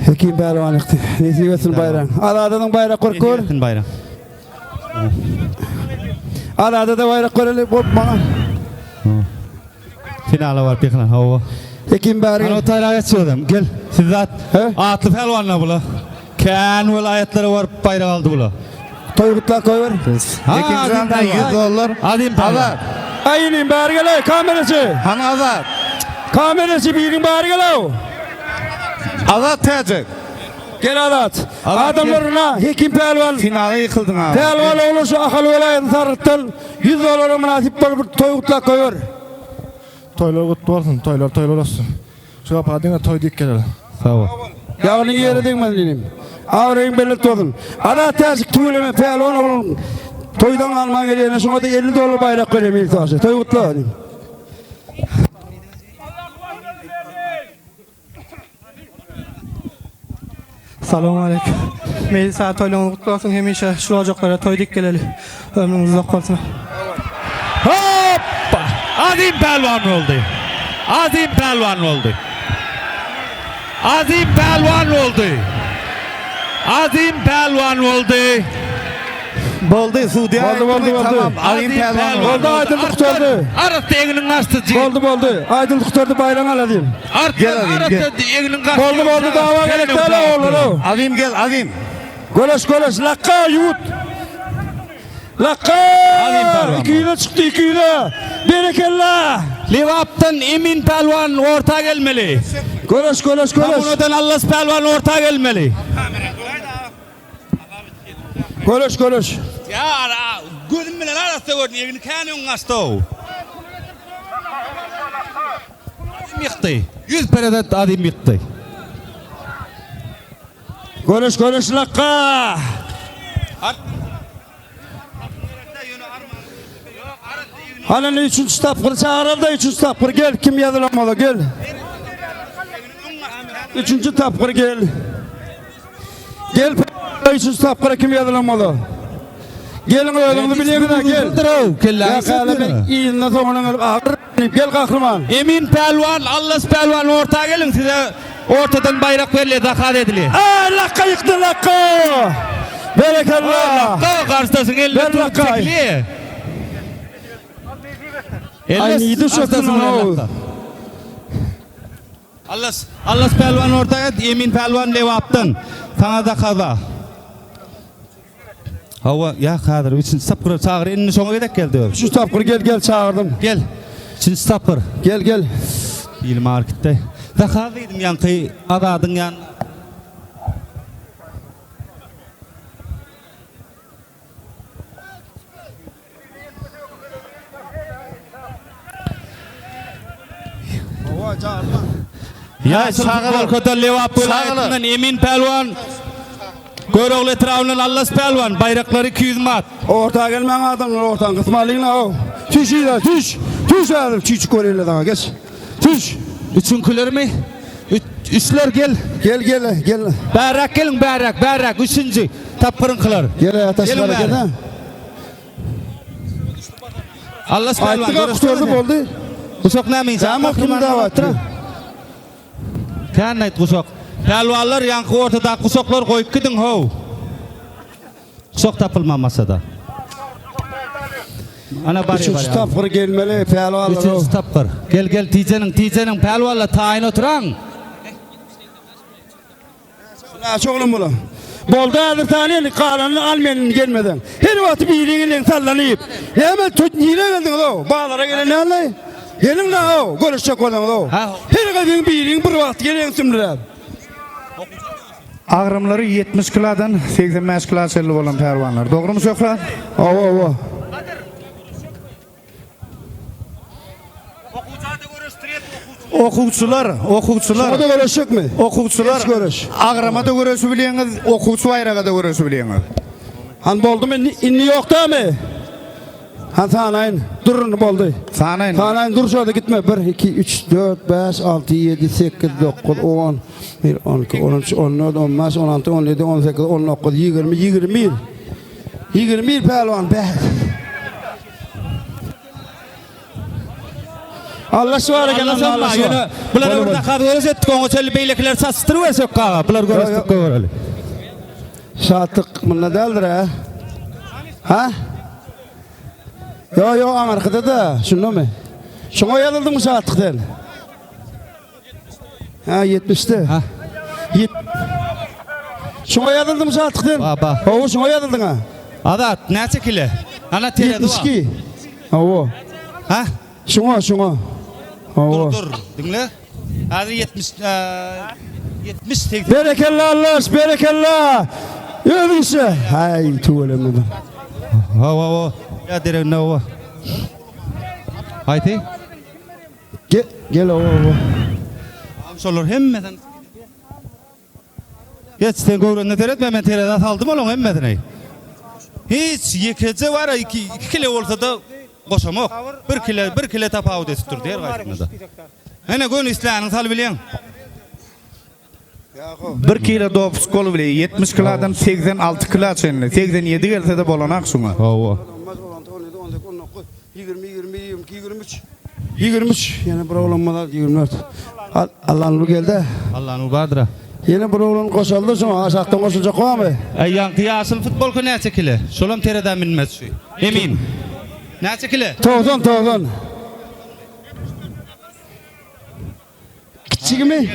[SPEAKER 1] Hekim pälwan ykdy. Nesip etsin baýrak. Azadadan baýrak görüp gör.
[SPEAKER 2] Etsin baýrak.
[SPEAKER 1] Azada da baýrak göreli bolup maňa.
[SPEAKER 2] Finala baryp ýykylan hawa.
[SPEAKER 1] Hekim bäri.
[SPEAKER 2] Ana taýrak geçýärdim. Gel. Siz zat
[SPEAKER 1] He?
[SPEAKER 2] atly pälwanlar bula. Kän welaýatlara baryp baýrak aldy bula.
[SPEAKER 1] Toý gutlap goýber.
[SPEAKER 3] Hekim jan 100 dollar.
[SPEAKER 2] Azim pälwan.
[SPEAKER 3] Azat.
[SPEAKER 1] Aý inim bäri gel kameraçy.
[SPEAKER 3] Hany Azat?
[SPEAKER 1] Kameraçy biriň bäri gel.
[SPEAKER 3] Azat Täjik.
[SPEAKER 1] Gel Azat.
[SPEAKER 2] Azat,
[SPEAKER 1] Adamlaryna Hekim pälwan.
[SPEAKER 3] Finala ýykyldyň abi.
[SPEAKER 1] Pälwan ogly şu Ahal welaýatyny sargytdan 100 dollara mynasyp bolup bir toý gutlap goýber.
[SPEAKER 6] Toýlar gutly bolsun, toýlar toýlar olsun. Şu gapa diňe toý diýip geleli.
[SPEAKER 2] Sag bol.
[SPEAKER 1] Ýagny ýere degmez inim. Abraýyň belent bolsun. Azat Täjik tüweleme pälwan ogluň toýdan galman gelýäne şoňa da 50 dollar baýrak berýär Miltaşy. Toý gutla inim.
[SPEAKER 7] Salam aleyküm. Mejlis saat toýlaryňyz gutly bolsun. Hemişe şu ojaklara toý dik geleli. Ömrüňiz uzak bolsun.
[SPEAKER 2] Hoppa! Azim pälwan boldy. Azim pälwan boldy. Azim pälwan boldy. Azim pälwan boldy.
[SPEAKER 3] Boldy, sudýa
[SPEAKER 1] Boldy, boldy, boldy.
[SPEAKER 3] Tamam, Azim pälwan
[SPEAKER 1] Boldy, aýdyldy, gutardy.
[SPEAKER 2] Arasda egniň gaçdy jigit.
[SPEAKER 1] Boldy boldy. Aýdyldy gutardy baýraň al Azim.
[SPEAKER 3] Gel
[SPEAKER 2] Artdan
[SPEAKER 3] Azim,
[SPEAKER 2] arasda egniň gaçdy.
[SPEAKER 1] Boldy boldy dawa gerek däl ogullar.
[SPEAKER 3] Azim gel, Azim.
[SPEAKER 1] Göreş göreş lakka ýuwut. Lakka!
[SPEAKER 2] Azim pälwan.
[SPEAKER 1] 200'e çykdy 200'e. Berekella.
[SPEAKER 2] Lebapdan Emin pälwan orta gelmeli.
[SPEAKER 1] Göreş göreş göreş.
[SPEAKER 2] Kamunadan Allas pälwan orta gelmeli.
[SPEAKER 1] Göreş göreş.
[SPEAKER 2] Ya ara, gözüm bilen arasda gördüm. Egni kän öň gaçdy o. Azim ýykdy. 100 peredet Azim ýykdy.
[SPEAKER 1] Göreş göreş lakka. Hany üçünji tapgyr çagyralda üçünji tapgyr gel kim ýazylanmaly gel. Üçünji tapgyr gel. Gel üçünji tapgyra kim ýazylanmaly? Gelin özüňizi bilýäňiz gel.
[SPEAKER 2] Kella
[SPEAKER 1] Ya käleme yzyna soňuna gelip agyr gel gahryman.
[SPEAKER 2] Emin pälwan, Allas pälwan orta gelin size ortadan bayrak berilýär, zakaz edilýär.
[SPEAKER 1] Ey lakka ýykdy lakka. Berekella.
[SPEAKER 2] Lakka garşydaşyň eline
[SPEAKER 1] Ber
[SPEAKER 2] tutup
[SPEAKER 1] lakka.
[SPEAKER 2] çekilýär.
[SPEAKER 1] Ay neydi şu
[SPEAKER 2] Garşydaşyň
[SPEAKER 1] o?
[SPEAKER 2] lakka. Allas, Allas pälwan orta et, Emin pälwan Lebapdan. Sana da kaza. Hawa, ya kadyr, üçünji tapgyr çagyr, indi şoňa gezek geldi.
[SPEAKER 1] Üçünji tapgyr gel gel çagyrdım.
[SPEAKER 2] Gel. Üçünji tapgyr.
[SPEAKER 1] Gel gel.
[SPEAKER 2] Il marketde. Zakaz dedim ýaňky Azadyň ýan. Ya Çagalar Lebap welaýatyndan Emin pälwan, Görogly etrabyndan Allas pälwan, baýraklary 200 manat.
[SPEAKER 1] Orta gelmäň adamlar ortaň kysmalyň o. Tüş ýa tüş. Tüş adam çüç göreli daha geç. Tüş.
[SPEAKER 2] Üçünkülermi? Üç, üçler gel.
[SPEAKER 1] Gel gel gel.
[SPEAKER 2] Bärak gelin bärak, bärak üçünji tapgyrynkylar.
[SPEAKER 1] Gel ya
[SPEAKER 2] Gelin
[SPEAKER 1] taşlara
[SPEAKER 2] bäri.
[SPEAKER 1] gel ha.
[SPEAKER 2] Allas pälwan.
[SPEAKER 1] Aýtdyk kurtardy boldy.
[SPEAKER 2] Guşak näme insan?
[SPEAKER 1] Tamam kim dawa etdi?
[SPEAKER 2] Kän aýt guşak. Pälwanlar ýaňky ortada guşaklar goýup gidin how. Guşak tapylma masada. Ana barýar.
[SPEAKER 1] Üçünji tapgyr gelmeli pälwanlar.
[SPEAKER 2] Üçünji tapgyr. Gel gel tijeniň tijeniň pälwanlar taýyn oturaň.
[SPEAKER 1] Näçe oglan bolar? Boldy häzir sany galanyny al men gelmeden. Her wagty biriň eliň sallanyp. Näme tut nire geldiňiz o? Bazara gelen näle? Geliň la o, görüşjek bolsaňyz o. Her gyzyň biriň bir wagt geleň sümdüräp.
[SPEAKER 3] Agramlary 70 kilodan 85 kilo çenli bolan pälwanlar. Dogrumy Şöhrat?
[SPEAKER 1] Hawa, hawa.
[SPEAKER 3] Okuwçylar, okuwçylar.
[SPEAKER 1] Şoňa-da göreşjekmi?
[SPEAKER 3] Okuwçylar.
[SPEAKER 1] Geç göreş.
[SPEAKER 3] Agrama-da göreşi bilýäňiz, okuwçy baýraga-da göreşi bilýäňiz.
[SPEAKER 1] Han boldumy indi, indi ýok dämi? Han sanaýyn. Dur indi boldy.
[SPEAKER 3] Sanaýyn.
[SPEAKER 1] Sanaýyn dur şurada gitme. 1 2 3 4 5 6 7 8 9 10 1 12 13 14 15 16 17 18 19 20 21 21 pälwan bäh. Allaş bar eken,
[SPEAKER 2] Allaş
[SPEAKER 1] Allaş
[SPEAKER 2] ýöne bulara bir zakaz göreş etdik, oňa çenli beýlekileri çaşdyryp bersek gaga, bular göreşdik göreli.
[SPEAKER 1] Şatlyk munda däldir ha? Ha? Yo yo aňarkyda da, şundamy? Şoňa ýazyldyňmy şatlyk sen? Ha 70-de.
[SPEAKER 2] Ha.
[SPEAKER 1] Yet... Şoňa ýazyldyňmy şatlyk sen?
[SPEAKER 2] Ba, ba.
[SPEAKER 1] Hawa, şoňa ýazyldyň ha.
[SPEAKER 2] Azat, näçe kile? Ana terezi bar.
[SPEAKER 1] 72. Hawa.
[SPEAKER 2] Ha?
[SPEAKER 1] Şoňa, şoňa. Hawa.
[SPEAKER 2] Dur, dur, diňle. Häzir 70, 70, 80.
[SPEAKER 1] Berekella Allaş, berekella. Öz işe. Haý, tüweleme.
[SPEAKER 2] Hawa, hawa. Ýa dereginde hawa. Haýsy?
[SPEAKER 1] Gel, gel hawa, hawa.
[SPEAKER 2] Şolar hemmesini Geç sen göwrende seretme men terezä saldym olaň hemmesini. Hiç ýekeje bar 2 2 kile bolsa-da goşamok. 1 kile 1 kile tapawut edip durdy her gaýsynda-da. Ene göni isläniňi sal bilýäň.
[SPEAKER 3] Bir kilo dopus gol bile 70 kilodan 86 kilo çenli. 87 gelse-de bolanak şuňa.
[SPEAKER 2] Hawa.
[SPEAKER 1] 20, 20, 22, 23. 23. Ýene bir oglan bolar 24. Al, Allanur geldi.
[SPEAKER 2] Allanur bardyr.
[SPEAKER 1] Ýene bir oglan goşaldy şoňa aşakdan goşuljak barmy?
[SPEAKER 2] Aý ýaňky ýaşyl futbolka näçe kile? Şolam terezä münmez şu. Emin. Näçe kile?
[SPEAKER 1] 90 90. Kiçigimi?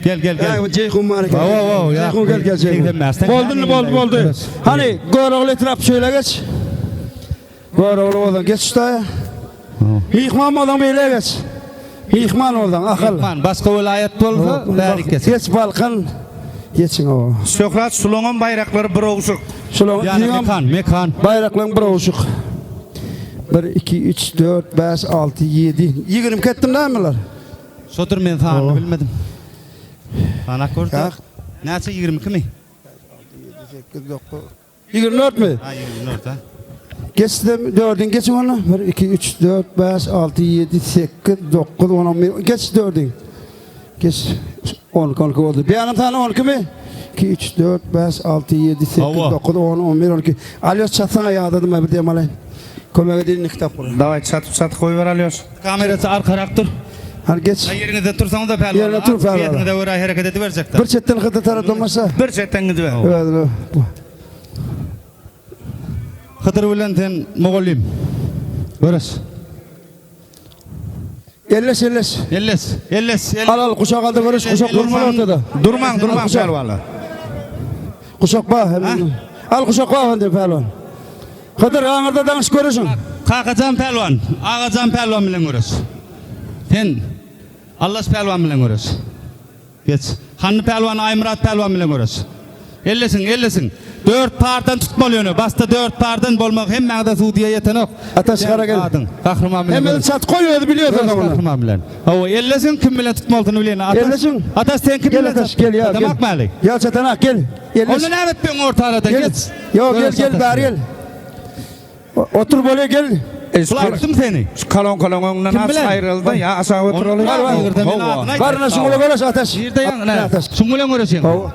[SPEAKER 2] Gel gel gel.
[SPEAKER 1] Ay, Ceyhun var eken.
[SPEAKER 2] Hawa, hawa, ya.
[SPEAKER 1] Ceyhun gel gel Ceyhun.
[SPEAKER 2] 85'ten
[SPEAKER 1] Boldu indi, boldu boldu. Hani Görogly etrap şöyle geç. Görogly bolsan geç usta. Mihman bolsan beýle geç. Mihman bolsan akyl.
[SPEAKER 2] Mihman başga welaýat bolsa bärik geç.
[SPEAKER 1] Geç Balkan. Geçiň o.
[SPEAKER 3] Şöhrat şulaňam baýraklary bir owşuk.
[SPEAKER 1] Şulaň
[SPEAKER 2] Ýa mekan, mekan.
[SPEAKER 1] Baýraklaryň bir owşuk. 1 2 3 4 5 6 7 20 ketdim nämeler?
[SPEAKER 2] Şodur men sanyny bilmedim. Sanak görse.
[SPEAKER 1] Ýak.
[SPEAKER 2] Näçe 22 mi?
[SPEAKER 1] 8 9 24 mi?
[SPEAKER 2] Ha 24 ha.
[SPEAKER 1] Geçdim dördün geç onu. 1 2 3 4 5 6 7 8 9 10 11 geç dördün. Geç 10 12 oldu. Bir yanım tane 12 mi? 2 3 4 5 6 7 8
[SPEAKER 2] Hawa.
[SPEAKER 1] 9 10 11 12. Alýos çatsana ýadadım ben bir dem alayım. Kömege dilini kitap kur.
[SPEAKER 3] Daway çatyp çatyp goýber alýos.
[SPEAKER 2] Kamerasy arkarak dur.
[SPEAKER 1] Hadi geç.
[SPEAKER 2] Ha ýeriňizde tursaňyz da pälwan.
[SPEAKER 1] Ýerine tur pälwan.
[SPEAKER 2] Ýeriňize görä hereket ediberjekdir.
[SPEAKER 1] Bir çetden hydy taraplamasa.
[SPEAKER 3] Bir çetden gidiber.
[SPEAKER 1] Evet.
[SPEAKER 2] Hydyr bilen sen mugallym. Göreş.
[SPEAKER 1] Elleş elleş.
[SPEAKER 2] Elleş, elleş, elleş.
[SPEAKER 1] Al al kuşak aldı görüş kuşak durma ortada.
[SPEAKER 3] Durmaň, durmaň pälwanlar.
[SPEAKER 1] Kuşak ba hemen. Al kuşak ba efendim pälwan. Hydyr aňyrda daňyş görüşüň.
[SPEAKER 2] Kakajan pälwan, Agajan pälwan bilen göreş. Sen Allaş pälwan bilen göreş. Geç. Hanly pälwan Aýmyrat pälwan bilen göreş. Elleşiň, elleşiň. Dört pardan tutmaly ýöne. Başda dört pardan bolmak hemmäňize sudýa ýetenok.
[SPEAKER 1] Ataş gara gel.
[SPEAKER 2] Adyň Gahryman bilen.
[SPEAKER 1] Hemmesi çat koy özü biliyor
[SPEAKER 2] Göreş
[SPEAKER 1] zaten onu.
[SPEAKER 2] Gahryman bilen. Hawa, elleşiň kim bilen tutmalysyny bilýän. Ataş.
[SPEAKER 1] Elleşiň.
[SPEAKER 2] Ataş sen kim
[SPEAKER 1] Gel
[SPEAKER 2] bilen?
[SPEAKER 1] Ataş gel ya gel.
[SPEAKER 2] Çatamak maly.
[SPEAKER 1] Ya çatanak gel. Elleş.
[SPEAKER 2] Onda näme etmeň orta arada
[SPEAKER 1] Gel.
[SPEAKER 2] geç.
[SPEAKER 1] Yo gel
[SPEAKER 2] Göreş
[SPEAKER 1] gel
[SPEAKER 2] Ataş
[SPEAKER 1] bari
[SPEAKER 2] bilen.
[SPEAKER 1] gel. O- Otur böyle gel.
[SPEAKER 2] Bular tutdum seni.
[SPEAKER 3] Şu kalon kalon öňünden
[SPEAKER 2] Kim
[SPEAKER 3] aç
[SPEAKER 2] bilen?
[SPEAKER 3] aýryldy ya aşağı oturaly.
[SPEAKER 2] Var, var.
[SPEAKER 3] Hawa.
[SPEAKER 1] Barına şuňula göreş Ataş.
[SPEAKER 2] Ýerde ýaň,
[SPEAKER 1] Ataş.
[SPEAKER 2] Şuň bilen göreşiň.
[SPEAKER 1] Hawa.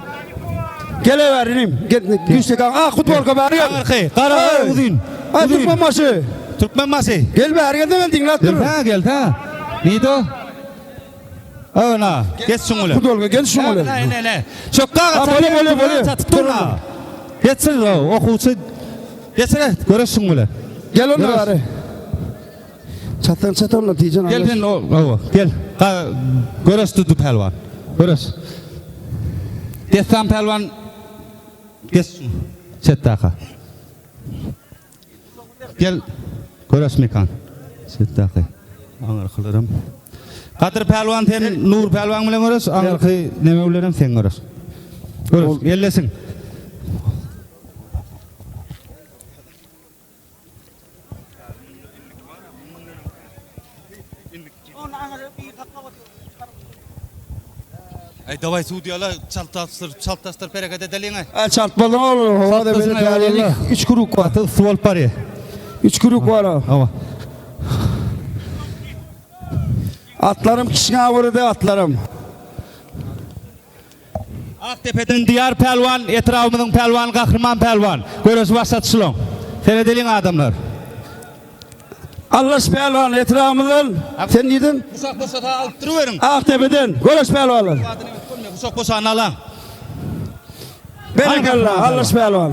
[SPEAKER 1] Gel ver inim. Gel güçlü kan. Ah futbol bari gel.
[SPEAKER 2] Arky, gara
[SPEAKER 1] Hey.
[SPEAKER 2] uzun.
[SPEAKER 1] Ay
[SPEAKER 2] Uzun.
[SPEAKER 1] Türkmen başı.
[SPEAKER 2] Türkmen başı.
[SPEAKER 1] Gel bari gel de dinle
[SPEAKER 2] Gel
[SPEAKER 1] dur.
[SPEAKER 2] ha gel ha. Neydi Öna, geç şuň bilen.
[SPEAKER 1] Futbol gel şuňula.
[SPEAKER 2] Ne ne ne. Çokka
[SPEAKER 1] Ha, bole, bole, bole.
[SPEAKER 2] Çatyp durma. Geçsin o okuwçy. Geçsene, göreş şuň bilen.
[SPEAKER 1] Gel onda bari. Çatdan çat onda Tijen
[SPEAKER 2] Gel sen o, o gel. Ga, göreş Dudu pälwan. Göreş. Dessan pälwan geç çetdaka. Gel göreş Mekan. Çetdaki. Aňyrkylaram. Gadyr pälwan sen Nur pälwan bilen göreş, aňyrky neme bilenem sen göreş. Göreş, ellesin. Aý daway sudýalar çaltlaşdyr, çaltlaşdyr hereket edeliň.
[SPEAKER 1] Aý çalt bolduň oglum. Howa da beni täzelik. 3 kruk bar.
[SPEAKER 2] Gaty yssy bolup barýar.
[SPEAKER 1] 3 kruk bar.
[SPEAKER 2] Hawa.
[SPEAKER 1] Atlarym kişňä görede atlarym.
[SPEAKER 2] Akdepeden Diýar pälwan, etrabymyzyň pälwany Gahryman pälwan. Göreşi başladyşylaň. Seredeliň adamlar.
[SPEAKER 1] Allaş pälwan etrabymyzdan. Sen nirden?
[SPEAKER 2] Guşak boşasa alyp duruberiň.
[SPEAKER 1] Akdepeden. Göreş pälwanlar.
[SPEAKER 2] Guşak boşanyny alaň.
[SPEAKER 1] Berekella Allaş pälwan.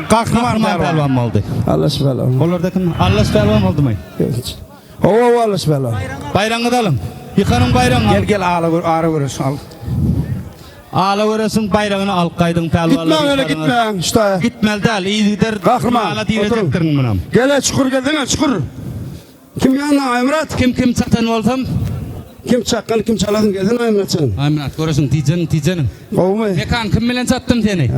[SPEAKER 3] Gahryman
[SPEAKER 2] Gahryman
[SPEAKER 3] pälwan.
[SPEAKER 2] pälwan boldy.
[SPEAKER 1] Allaş pälwan.
[SPEAKER 2] Olarda kim? Allaş pälwan boldumy?
[SPEAKER 1] Hawa hawa Allaş pälwan.
[SPEAKER 2] Baýragyňyzy alyň. Ýykanyň baýragyny
[SPEAKER 3] Gel
[SPEAKER 2] alyň.
[SPEAKER 3] gel ala gör ara göreş al.
[SPEAKER 2] Ala göreşiň baýragyny alyp gaýdyň pälwanlar.
[SPEAKER 1] Gitmäň öyle gitmäň. Şta.
[SPEAKER 2] Gitmeli däl, yzygider
[SPEAKER 1] Gahryman,
[SPEAKER 2] finala
[SPEAKER 1] oturyň.
[SPEAKER 2] direjekdirin munam.
[SPEAKER 1] Gele çukur gelsene çukur. Kim ýanyna Aýmyrat?
[SPEAKER 2] Kim kim çatan bolsam?
[SPEAKER 1] Kim çakgan kim çalasyn gelsene Aýmyratjan.
[SPEAKER 2] Aýmyrat göresiň tijeniň tijeniň.
[SPEAKER 1] Gowumy?
[SPEAKER 2] Mekan kim bilen çatdym seni?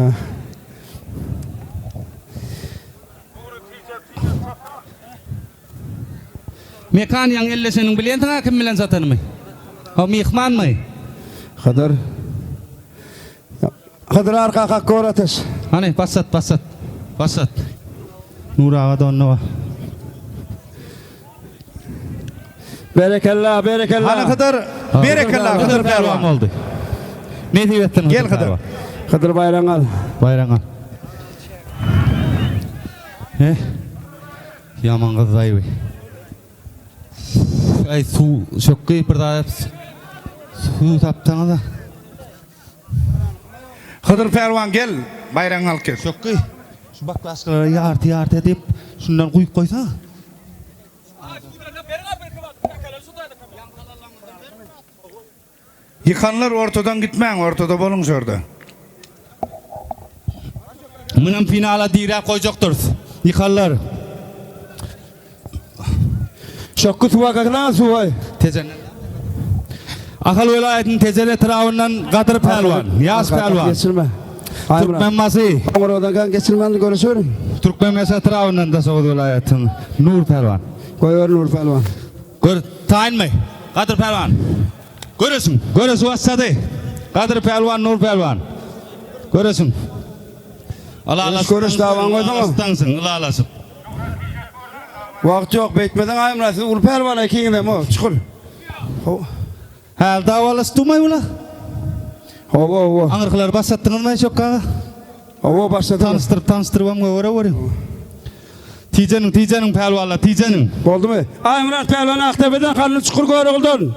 [SPEAKER 2] Mekan ýaňy elleşeniň bilýänsiň-ä kim bilen çatanymy? O myhmanmy?
[SPEAKER 1] Hydyr. Hydyr arka kak gör ateş.
[SPEAKER 2] Hany başlat başlat. Başlat. Nury aga da onda bar.
[SPEAKER 1] Berekella berekella.
[SPEAKER 3] Hany Hydyr, berekella Hydyr pälwan.
[SPEAKER 2] boldy. Nesip etsin
[SPEAKER 3] Gel Hydyr.
[SPEAKER 2] pälwan.
[SPEAKER 1] Hydyr baýragyňy al.
[SPEAKER 2] Baýragyňy al. Eh. Ýaman gyzdaýby. Aý suw şökgi bir zat suw tapsaňyz-a.
[SPEAKER 3] Hydyr pälwan gel, baýragyňy alyp gel.
[SPEAKER 2] Şökgi şu baklaşkalara ýarty ýarty edip şundan guýup goýsa.
[SPEAKER 3] Ýykanlar ortadan gitmäň, ortada boluň şurda.
[SPEAKER 2] Munam finala diräp goýjakdyrys. Ýykanlar.
[SPEAKER 1] Şokgy suwa kaklan suwa.
[SPEAKER 2] Tejen. Ahal welaýatynyň Tejen etrabyndan Gadyr pälwan, ýaş pälwan.
[SPEAKER 1] Geçirme.
[SPEAKER 2] Türkmenbaşy.
[SPEAKER 1] Oňradan kan geçirmän görüşerin.
[SPEAKER 2] Türkmenbaşy etrabyndan Daşoguz welaýatynyň Nur pälwan.
[SPEAKER 1] Goýber Nur pälwan.
[SPEAKER 2] Gör, taýynmy? Gadyr pälwan. Göreşiň, göreşi başlady. Gadyr pälwan, Nur pälwan. Göreşiň. Ylalaşyp
[SPEAKER 1] Göreş dawaň goýsaňa.
[SPEAKER 2] Ylalaşyp ylalaşyp.
[SPEAKER 1] Wagt ýok, beýtmeden Aýmyrat siz uly pälwan ikiňizem o, çukur.
[SPEAKER 2] Häli dawalaşdymy bular?
[SPEAKER 1] Hawa, hawa.
[SPEAKER 2] Aňyrkylary başlatdyňyzmy Şökgi aga?
[SPEAKER 1] Hawa, başladyk.
[SPEAKER 2] Tanyşdyryp, tanyşdyrybam gögere görüň. Tijeniň, tijeniň pälwanlar, tijeniň.
[SPEAKER 1] Boldumy? Aýmyrat pälwan Akdepeden, Hally Çukur Görogludan.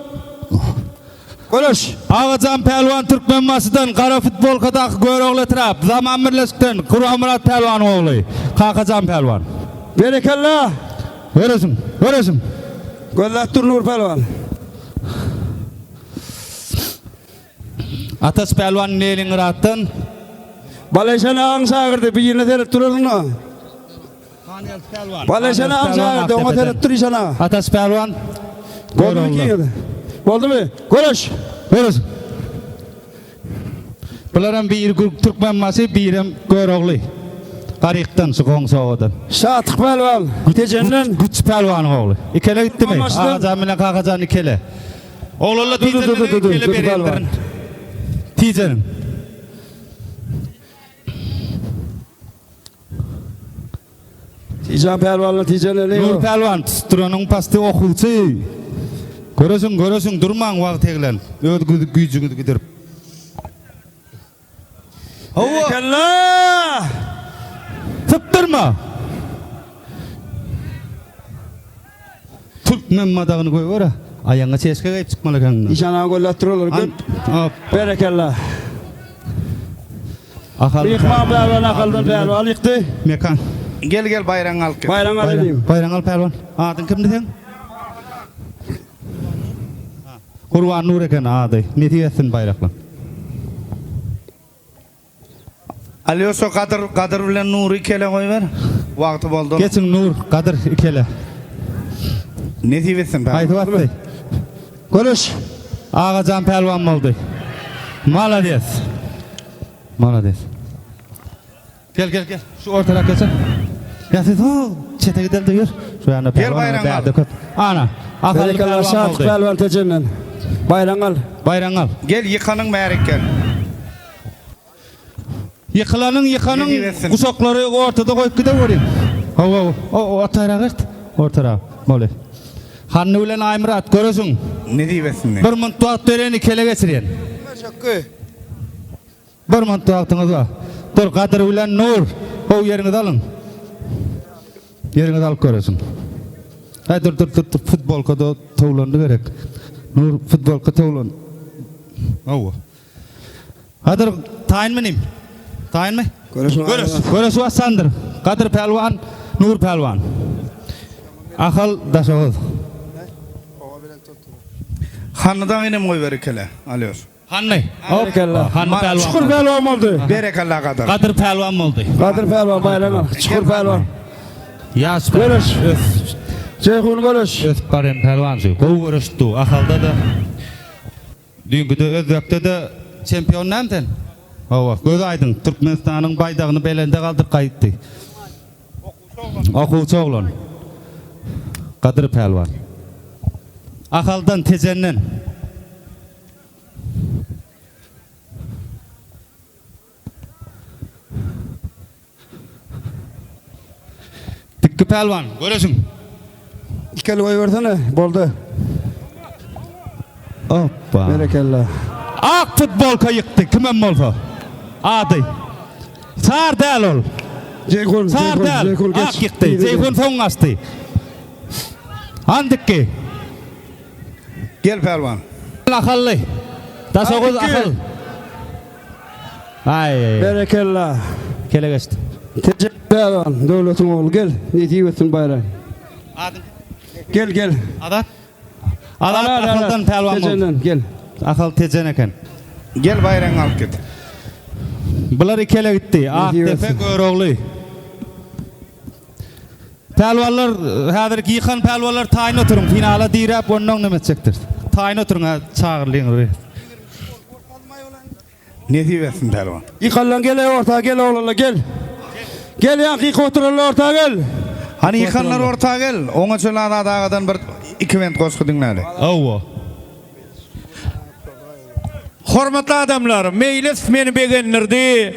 [SPEAKER 1] Göreş.
[SPEAKER 2] Agajan pälwan Türkmenbaşydan, gara futbolkadaky Görogly etrap, Zaman birleşikden, Gurbanmyrat pälwanyň ogly, Kakajan pälwan.
[SPEAKER 1] Berekella!
[SPEAKER 2] Göreşiň, göreşiň.
[SPEAKER 1] Gözläp dur Nur pälwan.
[SPEAKER 2] Ataş pälwan Leningraddan.
[SPEAKER 1] Baleşen agaň şagirdi, birine seret durarsyň-a. Baleşen agaň şagirdi, oňa seret dur işan aga.
[SPEAKER 2] Ataş pälwan.
[SPEAKER 1] Boldumy ikiňiz? Boldumy? Göreş!
[SPEAKER 2] Göreş! Bularam biri Türkmenbaşy, birem Görogly. Garykdan, şu goňşy obadan.
[SPEAKER 1] Şatyk pälwan, Tejenden.
[SPEAKER 2] Güç pälwanyň ogly. Ikele gitdimi? Agajan bilen Kakajan ikele. Oglanlar tijenlere ikele berýändirin. Tijeniň.
[SPEAKER 1] Tijan pälwanlar tijeneli.
[SPEAKER 2] Nur pälwan tutduranyň pasty okuwçy. Göresiň, göresiň durmaň wagt eglenip. Öz güýjüňizi gidirip.
[SPEAKER 1] Hawa. Berekella!
[SPEAKER 2] Sypdyrma! Türkmen madagyny goýber-ä. Aýagyňa çeşke geýip çykmaly ekeniň.
[SPEAKER 1] Işan aga gollat dur olar köp. Berekella.
[SPEAKER 2] Ahal.
[SPEAKER 1] Myhman pälwan Ahaldan pälwan ýykdy.
[SPEAKER 2] Mekan.
[SPEAKER 3] Gel gel baýragyňy alyp gel.
[SPEAKER 1] Baýragyňy al inim.
[SPEAKER 2] Baýragyňy al pälwan. Adyň kimdi seň? Gurban Nur eken ady. Nesip etsin baýrakly.
[SPEAKER 3] Alýoşa Gadyr Gadyr bilen Nury ikele goýber. Wagty boldy.
[SPEAKER 2] Geçiň Nur, Gadyr ikele.
[SPEAKER 3] Nesip etsin pälwan.
[SPEAKER 2] Haýsy basdy?
[SPEAKER 1] Göreş.
[SPEAKER 2] Agajan pälwan boldy. Malades. Malades. Gel gel gel. Şu ortarak geçin. Ya siz o çete gidelim de ýör. Şu ýanda
[SPEAKER 3] Gel
[SPEAKER 2] pälwan
[SPEAKER 3] baýragyňy al.
[SPEAKER 2] bärde köp. Ana. Ahally
[SPEAKER 1] Berekella
[SPEAKER 2] pälwan
[SPEAKER 1] Şatyk
[SPEAKER 2] boldy.
[SPEAKER 1] pälwan Tejenden. Baýragyňy al.
[SPEAKER 2] Baýragyňy al.
[SPEAKER 3] Gel ýykanyň bärik gel.
[SPEAKER 2] Ýykylanyň ýykanyň
[SPEAKER 3] Nesip etsin.
[SPEAKER 2] guşaklary ortada goýup gideweriň. Hawa, o ortarak ert. Ortarak. Boldy. Hanny bilen Aýmyrat göreşiň.
[SPEAKER 3] Nesip etsin.
[SPEAKER 2] Bir munt wagt bereni kele geçirýän. Bir munt wagtyňyz bar. Dur Gadyr bilen Nur, gowy ýeriňizi alyň. Ýeriňizi alyp göreşiň. Aý dur dur dur dur futbolka-da towlandy gerek. Nur futbolka towlan. Hawa. Gadyr taýynmy inim? Taýynmy?
[SPEAKER 1] Göreş.
[SPEAKER 2] Göreş. Göreş başlandyr. Gadyr pälwan, Nur pälwan. Ahal Daşoguz.
[SPEAKER 3] Hanydan inem goýber ikele. Alýoş.
[SPEAKER 2] Hany.
[SPEAKER 1] Berekella.
[SPEAKER 2] Hany pälwan.
[SPEAKER 1] Çukur pälwan boldy.
[SPEAKER 3] Berekella Gadyr.
[SPEAKER 2] Gadyr pälwan boldy.
[SPEAKER 1] Gadyr pälwan baýragyňy al. Çukur pälwan.
[SPEAKER 2] Ýaş
[SPEAKER 1] Göreş.
[SPEAKER 2] Ös.
[SPEAKER 1] Jeýhun göreş.
[SPEAKER 2] Ösüp barýan pälwan şu. Gowy göreşdi. Ahalda-da Düýnküde Özbekde-de çempion näme sen? Hawa, göz aýdyň, Türkmenistanyň baýdagyny belende galdyryp gaýtdy. Okuwçy oglan. Gadyr pälwan. Ahaldan, Tejenden. Tikki pälwan, göreşiň.
[SPEAKER 1] Ikel goýbersene, boldy.
[SPEAKER 2] Hoppa.
[SPEAKER 1] Berekella.
[SPEAKER 2] Ak futbolka ýykdy, kimem bolsa. Ady. Sar däl ol.
[SPEAKER 1] Jeýhun,
[SPEAKER 2] Sar
[SPEAKER 1] Jeýhun,
[SPEAKER 2] däl.
[SPEAKER 1] Jeýhun geç.
[SPEAKER 2] Ak ýykdy. Jeýhun soň gaçdy. Han Tikki.
[SPEAKER 3] Gel pälwan.
[SPEAKER 2] Ahally. Daşoguz Ahal. Aý.
[SPEAKER 1] Berekella.
[SPEAKER 2] Kele geçdi.
[SPEAKER 1] Tejen pälwan, döwletiň ogly gel, nesip etsin baýrak.
[SPEAKER 2] Adyň?
[SPEAKER 1] Gel, gel.
[SPEAKER 2] Azat. Azat Ahaldan pälwan boldy.
[SPEAKER 1] Tejenden gel.
[SPEAKER 2] Ahal Tejen eken.
[SPEAKER 3] Gel baýragyňy alyp git.
[SPEAKER 2] Bular ikele gitdi. Akdepe Görogly. Pälwanlar häzirki ýykan pälwanlar taýyn oturyň finala diräp onnoň neme etjekdir. Taýyn oturyň hä çagyrlyň.
[SPEAKER 3] Nesip etsin pälwan.
[SPEAKER 1] Ýykanlaň gel orta gel oglanlar gel. Gel ýaňky ýykyp oturanlar orta gel.
[SPEAKER 3] Hany ýykanlar orta gel. Oňa çenli Azat agadan bir iki bent goşgy diňläli.
[SPEAKER 2] Hawa.
[SPEAKER 5] Hormatly adamlar, meýlis meni begendirdi.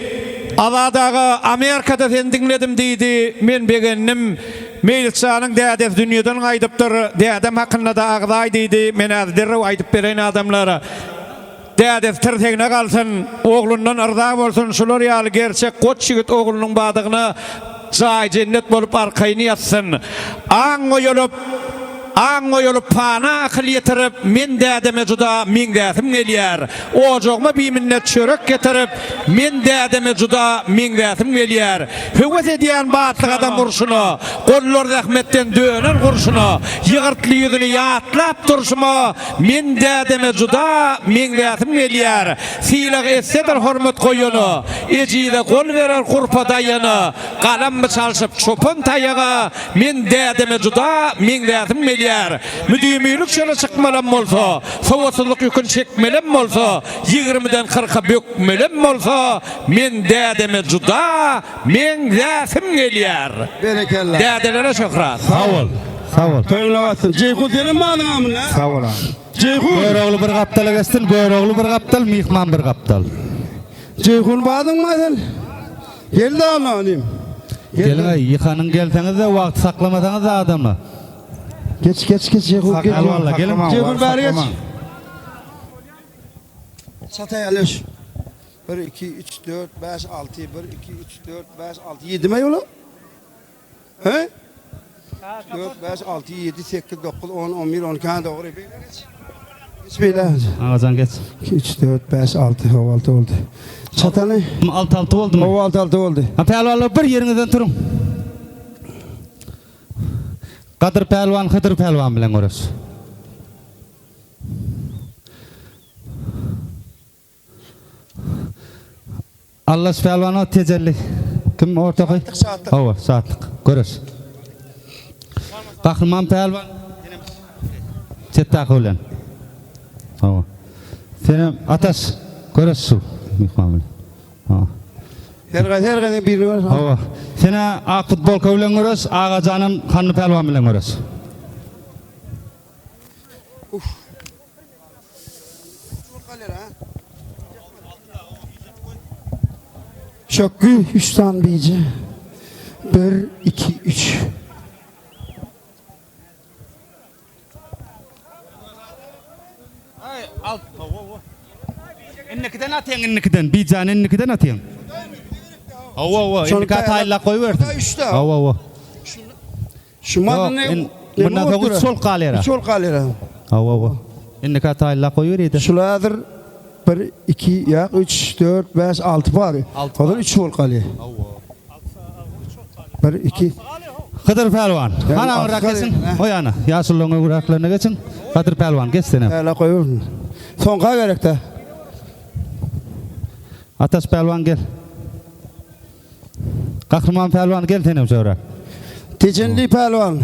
[SPEAKER 5] Azat aga Amerikada seni diňledim diýdi, men begendim. Meýlisjanyň dädesi dünýeden gaýdypdyr, dädem hakynda-da agzaý diýdi, men häzir derrew aýdyp bereýin adamlar. Dädesi tirsegine galsyn, oglundan yrza bolsun, şular ýaly gerçek goç ýigit oglunyň badygyna jaý jennet bolup arkaýyn ýatsyn. Aň goýalyp, Aň goýalyp, pana akyl ýetirip, Men dädeme juda meňzäsim gelýär. Ojagyma biminnet çörek getirip, Men dädeme juda meňzäsim gelýär. Höwes edýän batly gadam urşuna, Gollar zähmetden dönen gurşuna, Ýygyrtly ýüzüni ýatlap durşuma, Men dädeme juda meňzäsim gelýär. Sylag etsedir hormat goýana, Ejize gol berer gurpa daýana, Galammy çalşyp çopan taýaga, Men dädeme juda meňzäsim gelýär. Müdimilik çöle çykmalam bolsa, Sowatsyzlyk ýükün çekmelem bolsa, Ýigrimiden kyrka bökmelem bolsa, Men dädeme juda meňzäsim gelýär.
[SPEAKER 1] Berekella.
[SPEAKER 5] Dädelere şöhrat.
[SPEAKER 2] Sag bol. Sag bol.
[SPEAKER 1] Toýuň atsyn. Jeýhun senem badyň amyna.
[SPEAKER 3] Sag bol aga.
[SPEAKER 1] Jeýhun.
[SPEAKER 2] Görogly bir gapdala geçsin, Görogly bir gapdal, myhman bir gapdal.
[SPEAKER 1] Jeýhun badyňmy sen? Gel dana inim.
[SPEAKER 2] Geliň-aý, ýykanyň gelseňiz-de wagty saklamasaňyz-da adamlar.
[SPEAKER 1] Geç, geç, geç Jeýhun geç.
[SPEAKER 2] Al walla, geliň.
[SPEAKER 1] Jeýhun bäri geç. Çataý alyş. 1 2 3 4 5 6 1 2 3 4 5 6 7 mi ola? He? 4 5 6 7 8 9 10 11 12 ha dogry. Beýle geç. Geç beýle.
[SPEAKER 2] Agajan geç.
[SPEAKER 1] 2 3 4 5 6 hawa 6 boldy. Çatany
[SPEAKER 2] 6 6 boldumy?
[SPEAKER 1] Hawa 6 6 boldy.
[SPEAKER 2] Ha pälwanlar bir ýeriňizden turuň. Gadyr pälwan Hydyr pälwan bilen göreş. Allaş pälwan o tejelli. Kim ortaky?
[SPEAKER 1] Şatlyk, şatlyk.
[SPEAKER 2] Hawa, şatlyk. Göreş. Gahryman pälwan Çetdaky bilen. Hawa. Senem Ataş göreş şu myhman bilen. Hawa.
[SPEAKER 1] Her gaýsy her gaýsy birini göreş.
[SPEAKER 2] Hawa. Sene ak futbolka bilen göreş, Agajanam Hanly pälwan bilen göreş.
[SPEAKER 1] Şökgü 3 san bije. 1 2 3.
[SPEAKER 2] Indikiden atýaň indikiden, bijäni indikiden atýaň. Hawa, hawa, indiki taýynlap goýbersin. Hawa, hawa.
[SPEAKER 1] Şu
[SPEAKER 2] Ýok, mundan soň üç bolup galýar.
[SPEAKER 1] Üç bolup galýar.
[SPEAKER 2] Hawa, hawa. Indiki taýynlap goýberýär.
[SPEAKER 1] Şul häzir 1 2 ýa 3 4 5 6 bar. Hozir 3 bolup galýar.
[SPEAKER 2] Hawa.
[SPEAKER 1] 1 2
[SPEAKER 2] Hydyr pälwan. Hana aňyrrak geçiň. O ýana. Ýaşulylaryň öňräklerine geçiň. Hydyr pälwan, geç senem.
[SPEAKER 1] Taýynlap goýbersin. Soňka gerekde.
[SPEAKER 2] Ataş pälwan gel. Gahryman pälwan gel senem şöwrak.
[SPEAKER 1] Tejenli pälwan.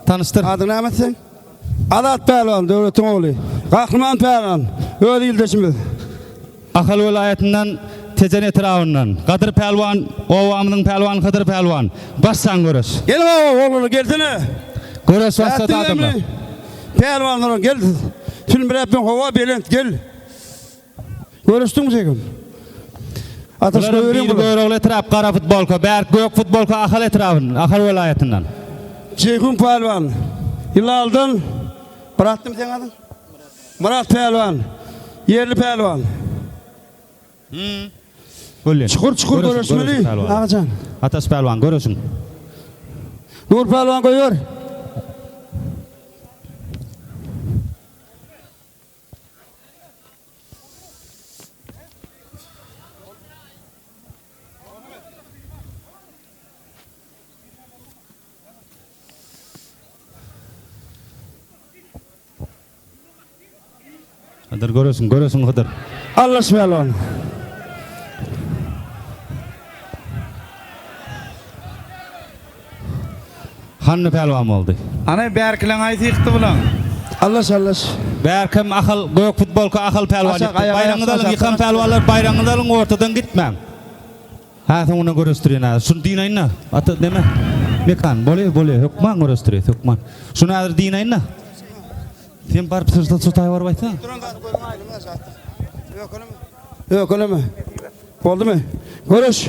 [SPEAKER 2] Tanyşdyr.
[SPEAKER 1] Adyň näme seň? Azat pälwan, döwletiň ogly. Gahryman pälwan, öz ildeşimiz.
[SPEAKER 2] Ahal welaýatyndan Tejen etrabyndan Gadyr pälwan, obamyzyň pälwany Hydyr pälwan. Başlaň göreş.
[SPEAKER 1] Gel baba, oglanlar gelsene.
[SPEAKER 2] Göreş başlady adamlar.
[SPEAKER 1] Pälwanlar gel. Sülmüräp howa belent gel. Görüşdiňmi Jeýhun? Ataş
[SPEAKER 2] Bularyň
[SPEAKER 1] goýberýän
[SPEAKER 2] biri
[SPEAKER 1] bular.
[SPEAKER 2] Görogly etrap gara futbolka, bärk gök futbolka Ahal etrabyndan, Ahal welaýatyndan.
[SPEAKER 1] Jeýhun pälwan. Ýylaldan Myratdymy seň adyň? Myrat pälwan. Ýerli pälwan.
[SPEAKER 2] Bolýar.
[SPEAKER 1] Çukur çukur
[SPEAKER 2] Göreşiň,
[SPEAKER 1] göreşmeli.
[SPEAKER 2] göreşiň pälwan.
[SPEAKER 1] Agajan.
[SPEAKER 2] Ataş pälwan göreşiň.
[SPEAKER 1] Nur pälwan goýber.
[SPEAKER 2] Hydyr göresiň, göresiň Hydyr.
[SPEAKER 1] Allaş pälwan.
[SPEAKER 2] Hanny pälwan boldy.
[SPEAKER 3] Ana bärkileň aýsy ýykdy bulaň.
[SPEAKER 1] Allaş allaş.
[SPEAKER 2] Bärkem Ahal gök futbolka Ahal pälwan
[SPEAKER 1] Aşak,
[SPEAKER 2] ýykdy.
[SPEAKER 1] aýak,
[SPEAKER 2] Baýragyňyzy
[SPEAKER 1] aşak,
[SPEAKER 2] alyň ýykan
[SPEAKER 1] aşak.
[SPEAKER 2] pälwanlar baýragyňyzy alyň ortadan gitmäň. Hä soňundan göreşdirýän häzir. Şuny dynaýyn-da. Ata neme? Mekan bolýa bolýa hökman göreşdirýäs hökman. Şuny häzir dynaýyn-da. Sen baryp syrta şu taýa baryp aýtsana.
[SPEAKER 1] Ökeleme. Boldumy? Göreş.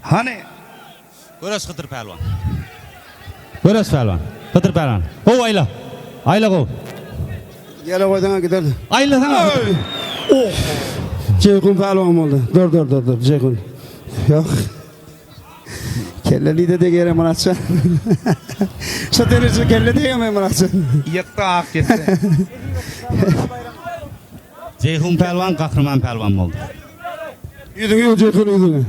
[SPEAKER 3] Hany.
[SPEAKER 2] Göreş Hydyr pälwan. Göreş pälwan. Hydyr pälwan. Gowy aýla. Aýla gowy.
[SPEAKER 1] Ýere goýsaňa gider.
[SPEAKER 2] Aýlasaňa.
[SPEAKER 1] Oh. Jeýhun pälwan boldy. Dur dur dur dur Jeýhun. Ýok. Kelleli-de degere Myratjan. Şu dereje kelle degeme Myratjan.
[SPEAKER 3] Ýykdy ak gitdi.
[SPEAKER 2] Jeýhun pälwan gahryman pälwan boldy.
[SPEAKER 1] Ýüzüňi ýuw Jeýhun ýüzüňi.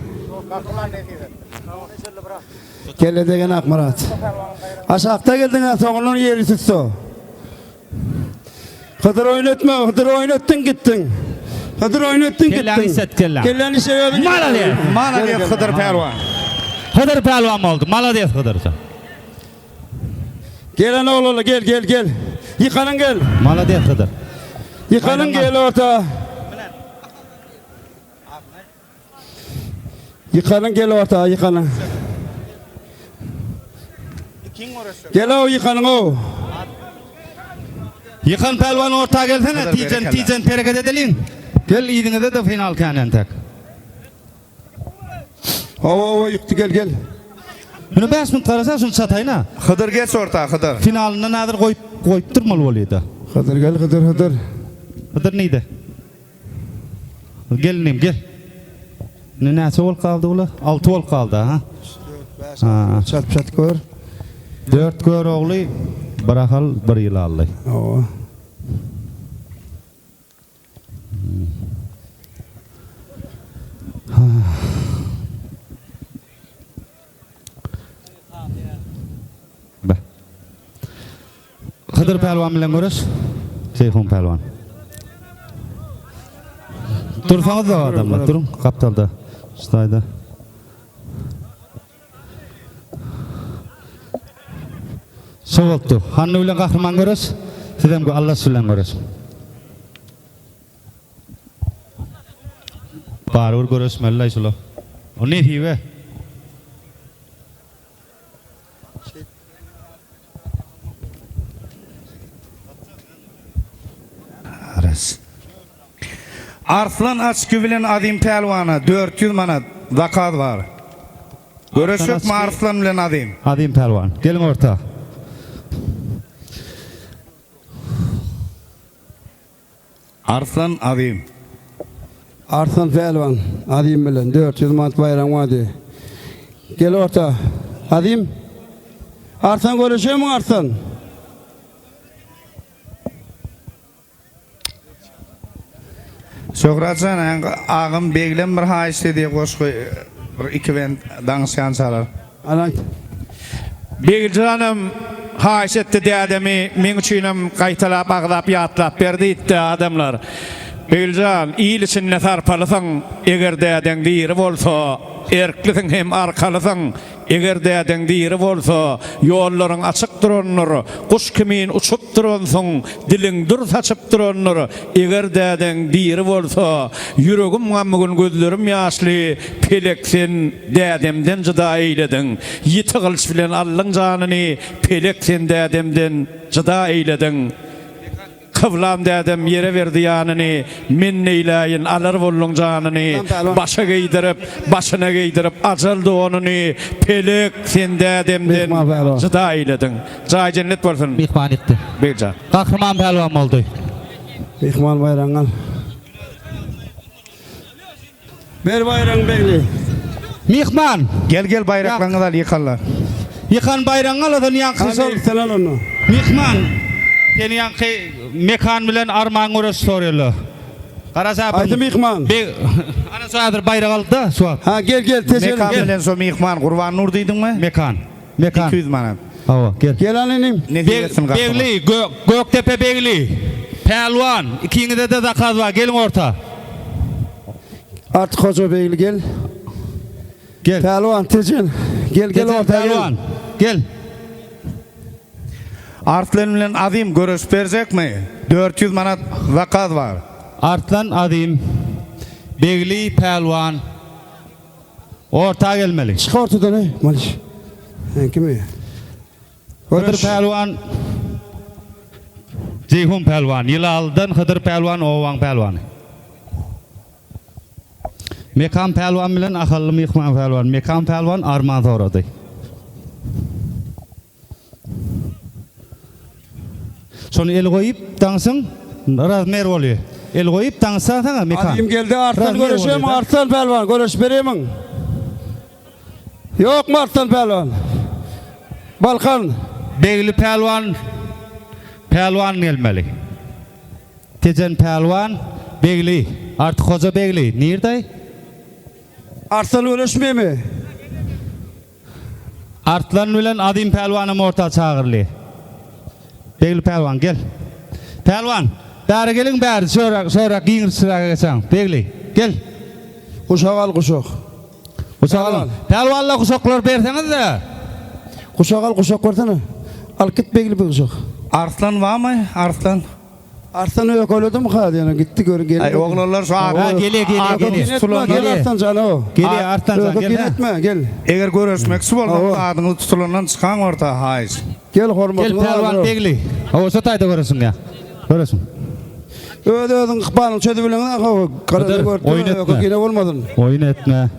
[SPEAKER 1] Kelle degen Akmyrat. Aşakda geldiň-ä soňundan ýeri tutsa. Hydyr oýun etme, Hydyr oýun etdiň gitdiň. Hydyr oýun etdiň gitdiň.
[SPEAKER 2] Kelläňi işlet kelläňi.
[SPEAKER 1] Kelläňi işe özüň.
[SPEAKER 2] Malades.
[SPEAKER 3] Malades Hydyr pälwan.
[SPEAKER 2] Hydyr pälwan boldy. Malades Hydyr.
[SPEAKER 1] Gel ana oglanlar gel gel gel. Ýykanyň gel.
[SPEAKER 2] Malades Hydyr.
[SPEAKER 1] Ýykanyň gel orta. Ýykanyň gel orta ýykanyň. Gel ow ýykanyň ow.
[SPEAKER 2] Ýykan pälwan orta gelsene tijen tijen hereket edeliň. Gel yzyňyzda da final kän entek.
[SPEAKER 1] Hawa hawa ýykdy gel gel.
[SPEAKER 2] Muny 5 minut garaşa şuny çataýyn ha.
[SPEAKER 3] Hydyr geç orta Hydyr.
[SPEAKER 2] Finalyndan häzir goýup goýup durmaly bolýada.
[SPEAKER 1] Hydyr gel Hydyr Hydyr.
[SPEAKER 2] Hydyr nide? Gel inim gel. Indi näçe bolup galdy bular? 6 bolup galdy ha.
[SPEAKER 1] 4 5 6 çat çat gör.
[SPEAKER 2] 4 gör ogly bir ahal bir ýyl aldy.
[SPEAKER 1] Hawa.
[SPEAKER 2] Hydyr pälwan bilen göreş. Jeýhun pälwan. Dursaňyz da adamlar, duruň gapdalda. Şu taýda. Şo bolupdy. Hanny bilen Gahryman göreş. Sizem Allaş bilen göreş. Barybir göreşmeli-laý şular. O nesibe.
[SPEAKER 3] Arslan Açki bilen Azim Pälwana 400 manat zakaz bar. Göreşjekmi Arslan bilen Azim?
[SPEAKER 2] Azim Pälwan, geliň orta.
[SPEAKER 3] Arslan Azim.
[SPEAKER 1] Arslan pälwan Azim bilen 400 manat baýragyň bardy. Gel orta. Azim. Arslan göreşemiň Arslan?
[SPEAKER 3] Şöhratjan agam beglem bir haýyşt edýä goşgy bir iki bent daňyşýan çalar.
[SPEAKER 1] Alan.
[SPEAKER 5] Begiljanam haýyş etdi dädemi meň üçinem gaýtalap agzap ýatlap ber diýipdi adamlar. Begiljan il içinde sarpalysyň eger dädeň diri bolsa erklisiň hem arkalysyň Eger dädeň diri bolsa, ýollaryň açyk durandyr, guş kimin uçup duransyň, diliň dür saçyp durandyr. Eger dädeň diri bolsa, ýüregim gamgyn, gözlerim ýaşly, pelek sen dädemden jyda eýlediň. Ýiti gylyç bilen aldyň janyny, pelek sen dädemden jyda eýlediň. Kyblam dädem ýere berdi ýanyny, Men neýläýin, alar bolduň janyny, Başa geýdirip, başyna geýdirip ajal donuny, Pelek, sen dädemden jyda eýlediň. Jaýy jennet bolsun.
[SPEAKER 2] Myhman ýykdy.
[SPEAKER 5] Begjan.
[SPEAKER 2] Gahryman pälwan boldy.
[SPEAKER 1] Myhman baýragyňy al. Ber baýragyňy Begli.
[SPEAKER 2] Myhman.
[SPEAKER 3] Gel gel baýraklaryňyzy al ýykanlar.
[SPEAKER 2] Ýykan baýragyňy al ozal ýaňky şol.
[SPEAKER 1] Sen al ony.
[SPEAKER 2] Myhman. Seni ýaňky Mekan bilen Arman göreş soraýarlar. Garaşa
[SPEAKER 1] Aýdy myhman.
[SPEAKER 2] Beg ana şu häzir baýrak aldy-da şu wagt.
[SPEAKER 1] Ha gel gel Tejen
[SPEAKER 3] Mekan
[SPEAKER 1] gel.
[SPEAKER 3] bilen şo myhman Gurban Nur diýdiňmi?
[SPEAKER 2] Mekan. Mekan.
[SPEAKER 3] 200 manat.
[SPEAKER 2] Hawa gel.
[SPEAKER 1] Gel al inim.
[SPEAKER 3] Nesip etsin gahryman.
[SPEAKER 2] Begli, Gökdepe Begli, Pälwan, ikiňizede zakaz bar, geliň orta.
[SPEAKER 1] Artyk Hoja Begli gel.
[SPEAKER 2] Gel.
[SPEAKER 1] Pälwan Tejen gel gel orta gel.
[SPEAKER 2] Pälwan gel.
[SPEAKER 3] Arslan bilen Azim göreşip berjekmi? 400 manat zakaz bar.
[SPEAKER 2] Arslan Azim, Begli Pälwan orta gelmeli.
[SPEAKER 1] Çyk ortadan ey Maliş. Sen kimi?
[SPEAKER 2] Hydyr pälwan Jeýhun pälwan, Ýylalydan Hydyr pälwan obaň pälwany. Mekan pälwan bilen Ahally myhman pälwan. Mekan pälwan arman sorady. Şony el goýup daňsyň razmer bolýar. El goýup daňsaňa Mekan.
[SPEAKER 1] Azim geldi Arslan göreşemi Arslan pälwan göreş beremiň. Ýokmy Arslan pälwan? Balkan.
[SPEAKER 2] Begli pälwan pälwan gelmeli. Tejen pälwan Begli Artyk hoja Begli nirde?
[SPEAKER 1] Arslan göreşmemi?
[SPEAKER 2] Arslan bilen Azim pälwanam orta çagyrly. Begli pälwan gel. Pälwan, bäri geliň bäri şörak şörak giňişräge geçäň. Begli, gel.
[SPEAKER 1] Guşak al guşak.
[SPEAKER 2] Guşak alyň. Pälwanlar guşaklary berseňiz-de.
[SPEAKER 1] Guşak al guşak bersene. Al git Begli bir guşak.
[SPEAKER 3] Arslan barmy? Arslan.
[SPEAKER 1] Arslan öýkeledimi ha diýene gitdi gör geldi.
[SPEAKER 3] Aý oglanlar şu
[SPEAKER 2] Ha gelýär gelýär gelýär.
[SPEAKER 1] Gel Arslan jan o.
[SPEAKER 2] Gelýär Arslan jan gel.
[SPEAKER 1] Etme gel.
[SPEAKER 3] Eger göreşmekçi bolsaňyz adyňyz tutulandan çykaň orta haýyş.
[SPEAKER 1] Gel hormatyňy
[SPEAKER 2] Gel Pälwan Begli. Hawa şo taýda göresiň ýa. Göresiň.
[SPEAKER 1] Öz özüň ykbalyňy çözüp bileňiz hawa.
[SPEAKER 2] Hydyr oýun etme.
[SPEAKER 1] Kine bolmasyn.
[SPEAKER 2] Oýun etme.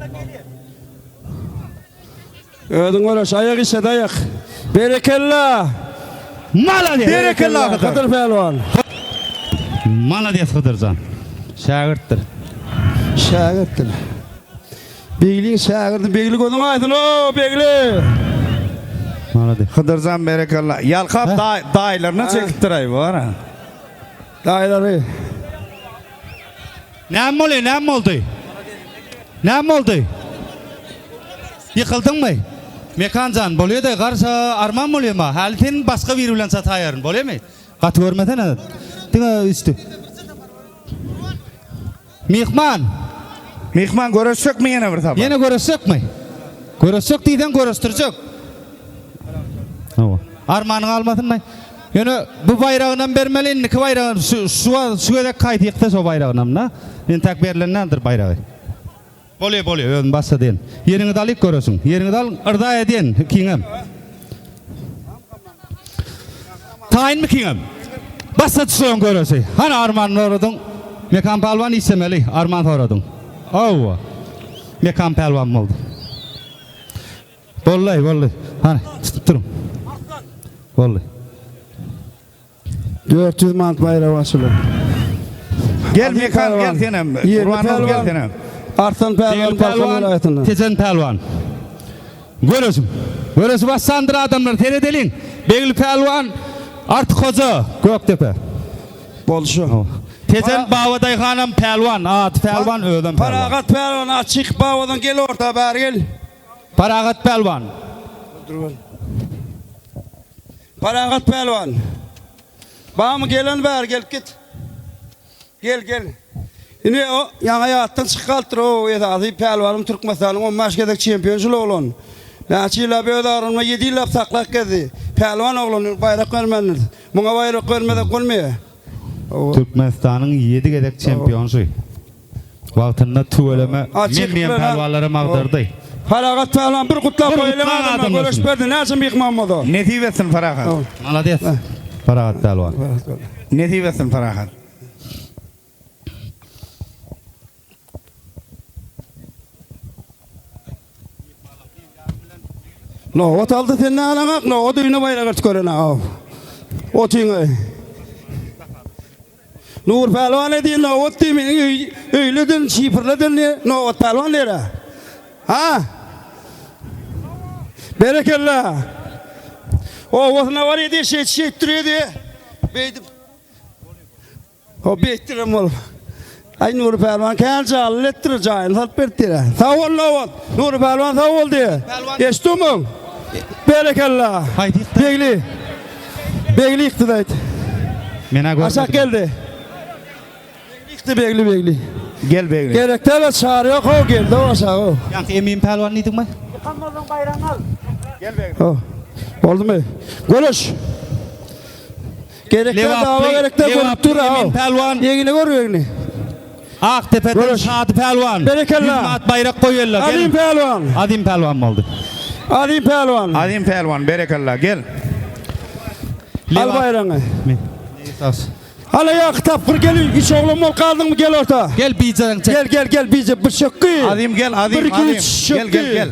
[SPEAKER 1] Özüň göreş aýak işe daýak. Berekella.
[SPEAKER 2] Malades.
[SPEAKER 3] Berekella Hydyr.
[SPEAKER 1] Hydyr pälwan.
[SPEAKER 2] Malades Hydyrjan. Şägirtdir.
[SPEAKER 1] Şägirtdir. Begliň şägirdi Begli gözüň aýdyn o Begli.
[SPEAKER 2] Malades.
[SPEAKER 3] Hydyrjan berekella. Ýalkap daýylaryna çekipdir aý bar.
[SPEAKER 1] Daýylary.
[SPEAKER 2] Näme bolýar, näme boldy? Näme boldy? Ýykyldyňmy? Mekan jan, bolýa-da, garşa arman bolýama. Häli sen başga biri bilen çataýaryn, bolýamy? Gaty görmesene. Diňe üstü. Myhman.
[SPEAKER 3] Myhman göreşjekmi ýene bir sapar?
[SPEAKER 2] Ýene göreşjekmi? Göreşjek diýseň göreşdirjek. Hawa. Armanyň almasyn. Ýöne bu baýragynam bermeli, indiki baýragynam şu şu şu gezek haýsy ýyksa şo baýragynam da. Entäk berlen däldir baýragy. Bolýa bolýa özüm başla diýen. Ýeriňizi alyp göreşiň. Ýeriňizi alyň yrza edýän ikiňem. Taýynmy ikiňem? Başla düşüň göreşi. Hany arman soradyň. Mekan pälwan işlemeli. Arman soradyň. Hawa. Mekan pälwan boldy. Boldy boldy. Hany tutup duruň. Boldy.
[SPEAKER 1] 400 manat baýragy açylar.
[SPEAKER 3] Gel Mekan gel senem. Gurbanov gel senem.
[SPEAKER 1] Arslan pälwan Balkan welaýatyndan.
[SPEAKER 2] Tejen pälwan. Göreşiň. Göreşi başlandyr adamlar seredeliň. Begli pälwan Artyk hoja Gökdepe.
[SPEAKER 1] Boldy şu.
[SPEAKER 2] Tejen Babadaýhanam pälwan, ady pälwan özem pälwan.
[SPEAKER 1] Parahat pälwan açyk babadan gel orta bäri gel.
[SPEAKER 2] Parahat pälwan.
[SPEAKER 1] Parahat pälwan. Bamy gelen bäri gelip git. Gel gel. Ine o ýaňa ýatdan çykyp galypdyr o esasy pälwanym Türkmenistanyň 15 gezek çempion şul oglan. Näçe ýyllap öz agramynda 7 ýyllap saklap gezdi. Pälwan oglan baýrak bermändir. Muňa baýrak bermesek bolmaýar.
[SPEAKER 2] Türkmenistanyň 7 gezek çempionşy. Wagtynda tüweleme men diýen pälwanlara magdardy.
[SPEAKER 1] Parahat pälwan bir gutlap goýalyň adamlar göreş berdi näçe myhman bolsa.
[SPEAKER 3] Nesip etsin Parahat.
[SPEAKER 2] Malades Parahat pälwan.
[SPEAKER 3] Nesip etsin Parahat.
[SPEAKER 1] Nobat aldy sen ne alaňak nobat öýüne baýrak eltip görene aw. Otyňy. Nur pälwan diýen nobat diý meniň öý öýleden şifrleden diýe nobat pälwan diýere. Ha? Berekella. Owasyna bar edi şeýt şeýt durýar diýe. Beýdip. O beýtdirem bol. Aý Nury pälwan kän jalyl etdir jaýyny salyp berdi diýe. Sag bol nobat. Nury pälwan sag bol diýe. Eşitdiňmi? Berekella.
[SPEAKER 2] Haýsy ýykdy?
[SPEAKER 1] Begli. Begli ýykdy daýt.
[SPEAKER 2] Menä görmedim.
[SPEAKER 1] Aşak geldi. Begli ýykdy Begli Begli.
[SPEAKER 3] Gel Begli.
[SPEAKER 1] Gerek däl çary ýok o geldi o aşak o.
[SPEAKER 2] Ýaňky Emin pälwan diýdiňmi?
[SPEAKER 4] Ýykan bolsaň baýragyňy al.
[SPEAKER 3] Gel Begli.
[SPEAKER 1] O. Boldumy? Göreş. Gerekde dawa gerekde görüp dur
[SPEAKER 2] Emin pälwan.
[SPEAKER 1] Ýegini gör ýegini.
[SPEAKER 2] Akdepeden Şady pälwan.
[SPEAKER 1] Berekella.
[SPEAKER 2] 100 manat baýrak goýella.
[SPEAKER 1] Azim pälwan.
[SPEAKER 2] Azim pälwan boldy.
[SPEAKER 1] Azim pälwan.
[SPEAKER 3] Azim pälwan berekella gel.
[SPEAKER 1] Al baýragyňy. Hala ýa tapgyr gel üç oglan bolup galdyňmy gel orta.
[SPEAKER 2] Gel bijeň çek.
[SPEAKER 1] Gel gel gel bije bir şökki.
[SPEAKER 3] Azim gel Azim
[SPEAKER 1] Bir iki üç
[SPEAKER 3] Azim gel gel gel.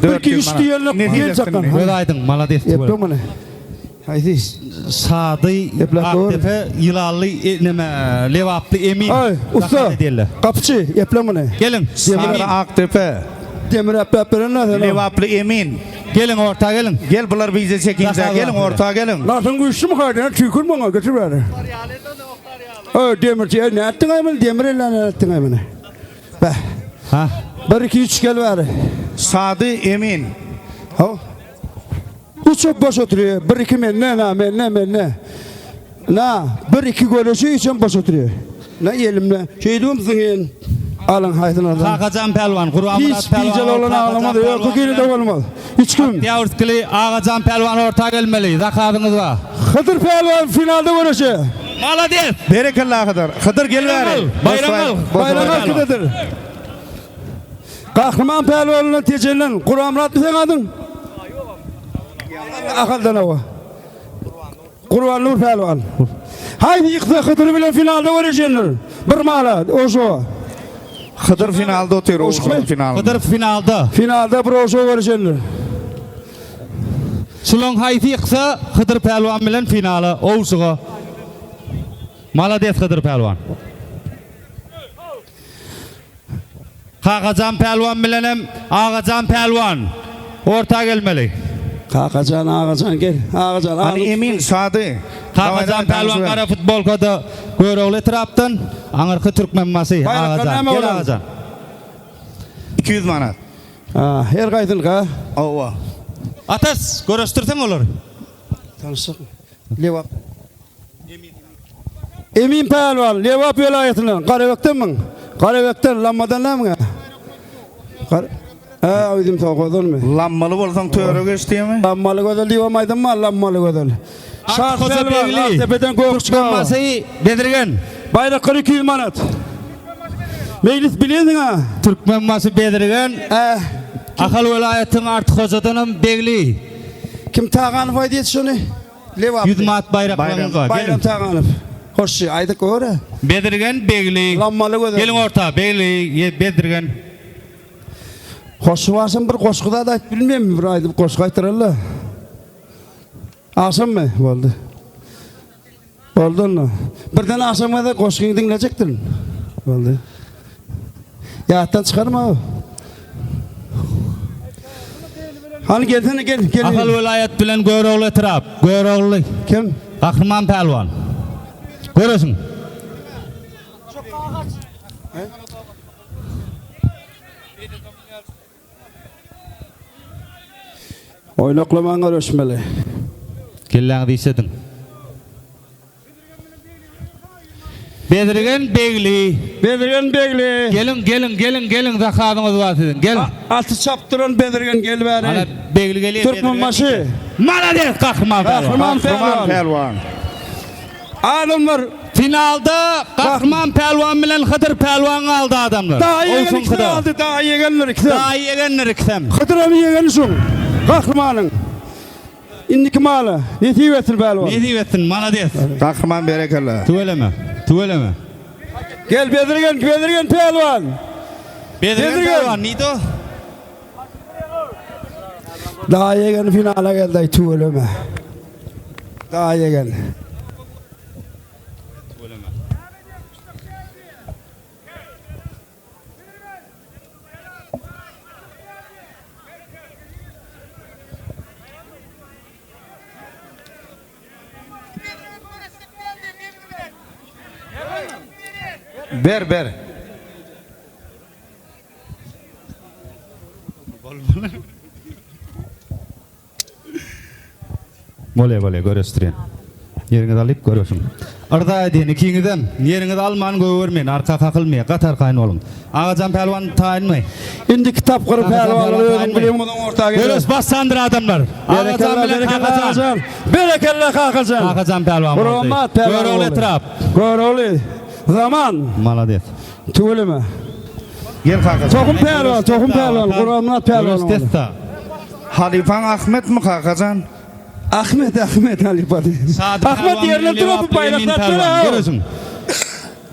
[SPEAKER 1] Bir iki üç diýenlik gel çakgan.
[SPEAKER 2] Göz aýdyň malades.
[SPEAKER 1] Epme muny. Haýsy?
[SPEAKER 2] Şady Akdepe Ýylanly e, neme Lebaply Emin.
[SPEAKER 1] Aý, ussa. Gapyçy, eple muny.
[SPEAKER 2] Geliň.
[SPEAKER 3] Demir Akdepe.
[SPEAKER 1] Demir epläp beren näsene?
[SPEAKER 3] Lebaply Emin.
[SPEAKER 2] Geliň orta geliň.
[SPEAKER 3] Gel bular bize çekinje geliň orta geliň.
[SPEAKER 1] Latyň güýçlimi haýdan tüýkür muňa getir bäri. Öý demirçi, e, nätdiň aý muny? Demir elle nätdiň aý muny? Beh.
[SPEAKER 2] Ha.
[SPEAKER 1] 1 2 3 gel bäri.
[SPEAKER 3] Şady Emin.
[SPEAKER 1] Haw. Uçup boş oturuyor. Bir iki menne na menne menne. Na bir iki göreşi üçem boş oturuyor. Na elimle. Şeýdibem zyňyn. Alyň haýsyny alsaň.
[SPEAKER 2] Kakajan pälwan, Gurbanmyrat
[SPEAKER 1] Hiç
[SPEAKER 2] pälwan.
[SPEAKER 1] bijel oglan aglamaz. Ýok, kiri de bolmaz. Hiç kim.
[SPEAKER 2] Oktýabrskili Agajan pälwan orta gelmeli. Zakazyňyz bar.
[SPEAKER 1] Hydyr pälwan finalda göreşe.
[SPEAKER 2] Malades!
[SPEAKER 3] Berekella Hydyr. Hydyr gel bäri.
[SPEAKER 2] Baýrak al.
[SPEAKER 1] Baýrak al Hydyr. Gahryman pälwanyndan Tejenden Gurbanmyratmy seň adyň? Ahaldan awa. Gurbannur pälwan. Haýsy ýyksa Hydyr bilen finalda göreşendir. Bir mala oşo.
[SPEAKER 3] Hydyr finalda otyr, oşo finalda.
[SPEAKER 2] Hydyr finalda.
[SPEAKER 1] Finalda bir oşo göreşendir.
[SPEAKER 2] Şulaň haýsy ýyksa Hydyr pälwan bilen finala owşuga. Malades Hydyr pälwan. Kakajan pälwan bilenem Agajan pälwan orta gelmeli.
[SPEAKER 1] Kakajan Agajan gel. Agajan.
[SPEAKER 3] Hany Emin Şady.
[SPEAKER 2] Kakajan pälwan gara futbolkada Görogly etrapdan, aňyrky Türkmenbaşy Agajan. Gel Agajan.
[SPEAKER 3] 200 manat.
[SPEAKER 1] Ha, her gaýsynka.
[SPEAKER 3] Hawa.
[SPEAKER 2] Atas, göreşdirseň olary.
[SPEAKER 1] Tanyşdyk. Lebap. Emin Pälwan, Lebap welaýatyndan, Garabekdenmiň? Garabekden, Lammadan nämiň? Gar Hä, özüm sowhozdanmy?
[SPEAKER 3] Lammaly bolsaň töre geç diýemi?
[SPEAKER 1] Lammaly gözel diýip hem aýdym bar, Lammaly gözel. Şat
[SPEAKER 2] Hoja
[SPEAKER 1] Pälwan,
[SPEAKER 2] Begli.
[SPEAKER 1] Akdepeden Gökçe.
[SPEAKER 2] Türkmenbaşy Bezirgen.
[SPEAKER 1] Baýraklar 200 manat. Mejlis bilýänsiň ha.
[SPEAKER 2] Türkmenbaşy Bezirgen.
[SPEAKER 1] Äh,
[SPEAKER 2] Ahal welaýatynyň Artyk Hojadanam Begli.
[SPEAKER 1] kim Taganow aýdýar şony? Lebaply.
[SPEAKER 2] 100 manat baýraklaryňyz bar.
[SPEAKER 1] Baýram
[SPEAKER 2] Geliň.
[SPEAKER 1] Taganow. Hoş, aýdyk ora.
[SPEAKER 2] Bezirgen Begli.
[SPEAKER 1] Lammaly gözel.
[SPEAKER 2] Geliň orta Begli, ye- Bezirgen.
[SPEAKER 1] Hoş başym bir goşgy zat aýdyp bilmeýän bir aýdyp goşgy aýtdyrarlar. Agşammy? Boldy. Boldy onda. Birden agşam gezek goşgyňy diňlejekdirin. Boldy. Ýatdan çykarma. Hany gelsene gel, gel.
[SPEAKER 2] Ahal welaýat bilen Görogly etrap. Görogly.
[SPEAKER 1] Kim?
[SPEAKER 2] Gahryman pälwan. Göresiň.
[SPEAKER 1] Oýnaklaman göreşmeli.
[SPEAKER 2] Kelläňizi işlediň. Bezirgen Begli.
[SPEAKER 1] Bezirgen Begli.
[SPEAKER 2] Geliň, geliň, geliň, geliň, zakazyňyz bar siziň. Gel.
[SPEAKER 1] Aty çapdyran Bezirgen gel bäri.
[SPEAKER 2] Ana Begli gelýär.
[SPEAKER 1] Türkmenbaşy.
[SPEAKER 2] Malades Gahryman pälwan.
[SPEAKER 1] Gahryman
[SPEAKER 3] Gahryman
[SPEAKER 1] pälwan.
[SPEAKER 3] pälwan.
[SPEAKER 1] Adamlar
[SPEAKER 2] Finalda Gahryman pälwan bilen Hydyr pälwan galdy adamlar.
[SPEAKER 1] Daha ýegen
[SPEAKER 2] Olsun
[SPEAKER 1] ikisi
[SPEAKER 2] Hydyr.
[SPEAKER 1] aldy, daha ýegenler ikisi.
[SPEAKER 2] Daha ýegenler ikisem.
[SPEAKER 1] Hydyr hem ýegeni şuň. Gahrymanyň. Indiki mala nesip etsin pälwan.
[SPEAKER 2] Nesip etsin, malades.
[SPEAKER 3] Gahryman berekella.
[SPEAKER 2] Tüweleme, tüweleme.
[SPEAKER 1] Gel Bezirgen, Bezirgen pälwan.
[SPEAKER 2] Bezirgen
[SPEAKER 1] Bezirgen.
[SPEAKER 2] pälwan, nito?
[SPEAKER 1] Daha ýegen finala geldi, aý tüweleme. Daha ýegen.
[SPEAKER 3] Ber ber.
[SPEAKER 2] Bolýa bolýa göreşdirýän. Ýeriňizi alyp göreşiň. Yrza edýän ikiňizem ýeriňizi alman gögermeýin arka kakylmaýa gaty arkaýyn boluň. Agajan pälwan taýynmy?
[SPEAKER 1] Indiki tapgyry pälwanlar özüň bilýän bolsaň orta gel.
[SPEAKER 2] Göreş başlandyr adamlar. Agajan bilen Kakajan.
[SPEAKER 1] Berekella Kakajan.
[SPEAKER 2] Kakajan pälwan boldy.
[SPEAKER 1] Gurbanmyrat pälwan.
[SPEAKER 2] Görogly etrap.
[SPEAKER 1] Görogly. Zaman.
[SPEAKER 2] Malades.
[SPEAKER 1] Tüweleme.
[SPEAKER 3] Gel Kakajan.
[SPEAKER 1] Tohum pälwan, tohum pälwan, Gurbanmyrat pälwan.
[SPEAKER 2] Göreş dessa.
[SPEAKER 3] Halypaň Ahmetmi Kakajan?
[SPEAKER 1] Ahmet, Ahmet halypa. Ahmet ýerine durup baýrak satdylar.
[SPEAKER 2] Göreşiň.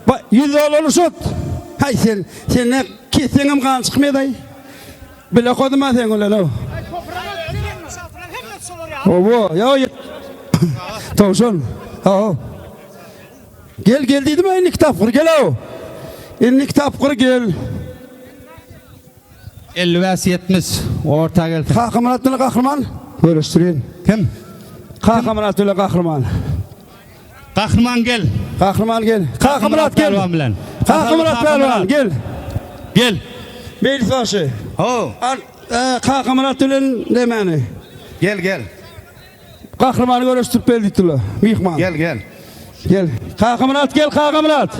[SPEAKER 1] Ba 100 dollarly şut. Haý sen, sen ne kesseňem gan çykmaýar. Bile kodum ha sen bilen o. Owo, ýa Towşan. Ha. Gel gel diýdim indi kitap gel o. Indi kitap gel.
[SPEAKER 2] 55 70 orta gelsin.
[SPEAKER 1] Kakamyrat bilen Gahryman görüşdireyim.
[SPEAKER 2] Kim?
[SPEAKER 1] Kakamyrat bilen Gahryman.
[SPEAKER 2] Gahryman gel.
[SPEAKER 1] Gahryman gel. Kakamyrat gel.
[SPEAKER 2] Pälwan bilen.
[SPEAKER 1] Kakamyrat pälwan gel.
[SPEAKER 2] Gel.
[SPEAKER 1] Mejlis başı.
[SPEAKER 3] Ho.
[SPEAKER 1] Al, e, Kakamyrat bilen demeni.
[SPEAKER 3] Gel gel.
[SPEAKER 1] Gahrymany görüşdirip berdi diýdiler. Myhman.
[SPEAKER 3] Gel gel.
[SPEAKER 1] Gel. Kakamyrat gel Kakamyrat.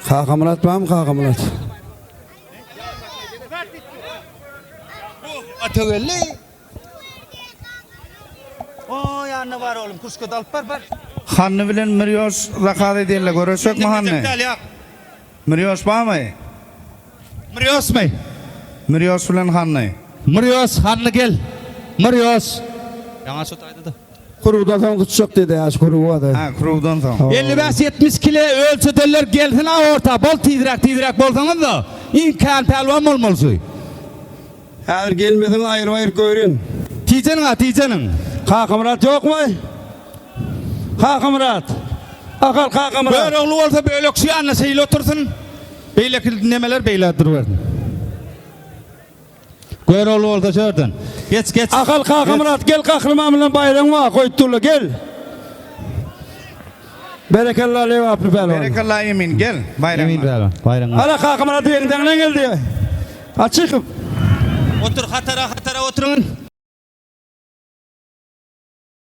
[SPEAKER 1] Kakamyrat barmy Kakamyrat?
[SPEAKER 2] Atögelli. O ýanyna bar oğlum, kuşka alyp bar bar.
[SPEAKER 3] Hanny bilen Mirýoş zakaz edýärler. Göreşekmi Hanny? Mirýoş barmy?
[SPEAKER 2] Mırýosmy?
[SPEAKER 3] Mirýoş bilen Hanny.
[SPEAKER 2] Mırýos, Hanny gel. Mırýos. Ýaňa şu taýda-da.
[SPEAKER 1] Kurudan soň tutjak diýdi, ýaş kuru bardy.
[SPEAKER 3] Ha, kurudan soň.
[SPEAKER 2] 55-70 kile ölçedenler gelsin ha orta. Bol tizräk tizräk bolsaňyz da iň kän pälwan bolmalysy.
[SPEAKER 1] Häzir gelmeseň aýryp-aýryp görin.
[SPEAKER 2] Tijeniň ha tijeniň.
[SPEAKER 1] Kakamyrat ýokmy? Kakamyrat. Akal Kakamyrat.
[SPEAKER 2] Görogly bolsa bölek şu ýanynda şeýle otursyn. Beýleki nemeler beýle durubersin. Görogly bolsa şu ýerden. Geç geç.
[SPEAKER 1] Akal Kakamyrat gel Gahryman bilen baýragyň bar goýup durla gel. Berekella Lebaply pälwan.
[SPEAKER 3] Berekella Emin gel. Baýragyň
[SPEAKER 2] Emin
[SPEAKER 3] bar.
[SPEAKER 2] pälwan. Baýragyň bar.
[SPEAKER 1] Ala Kakamyrat ýerinden geldi. Açykyp.
[SPEAKER 2] Otur, hatara hatara oturyň.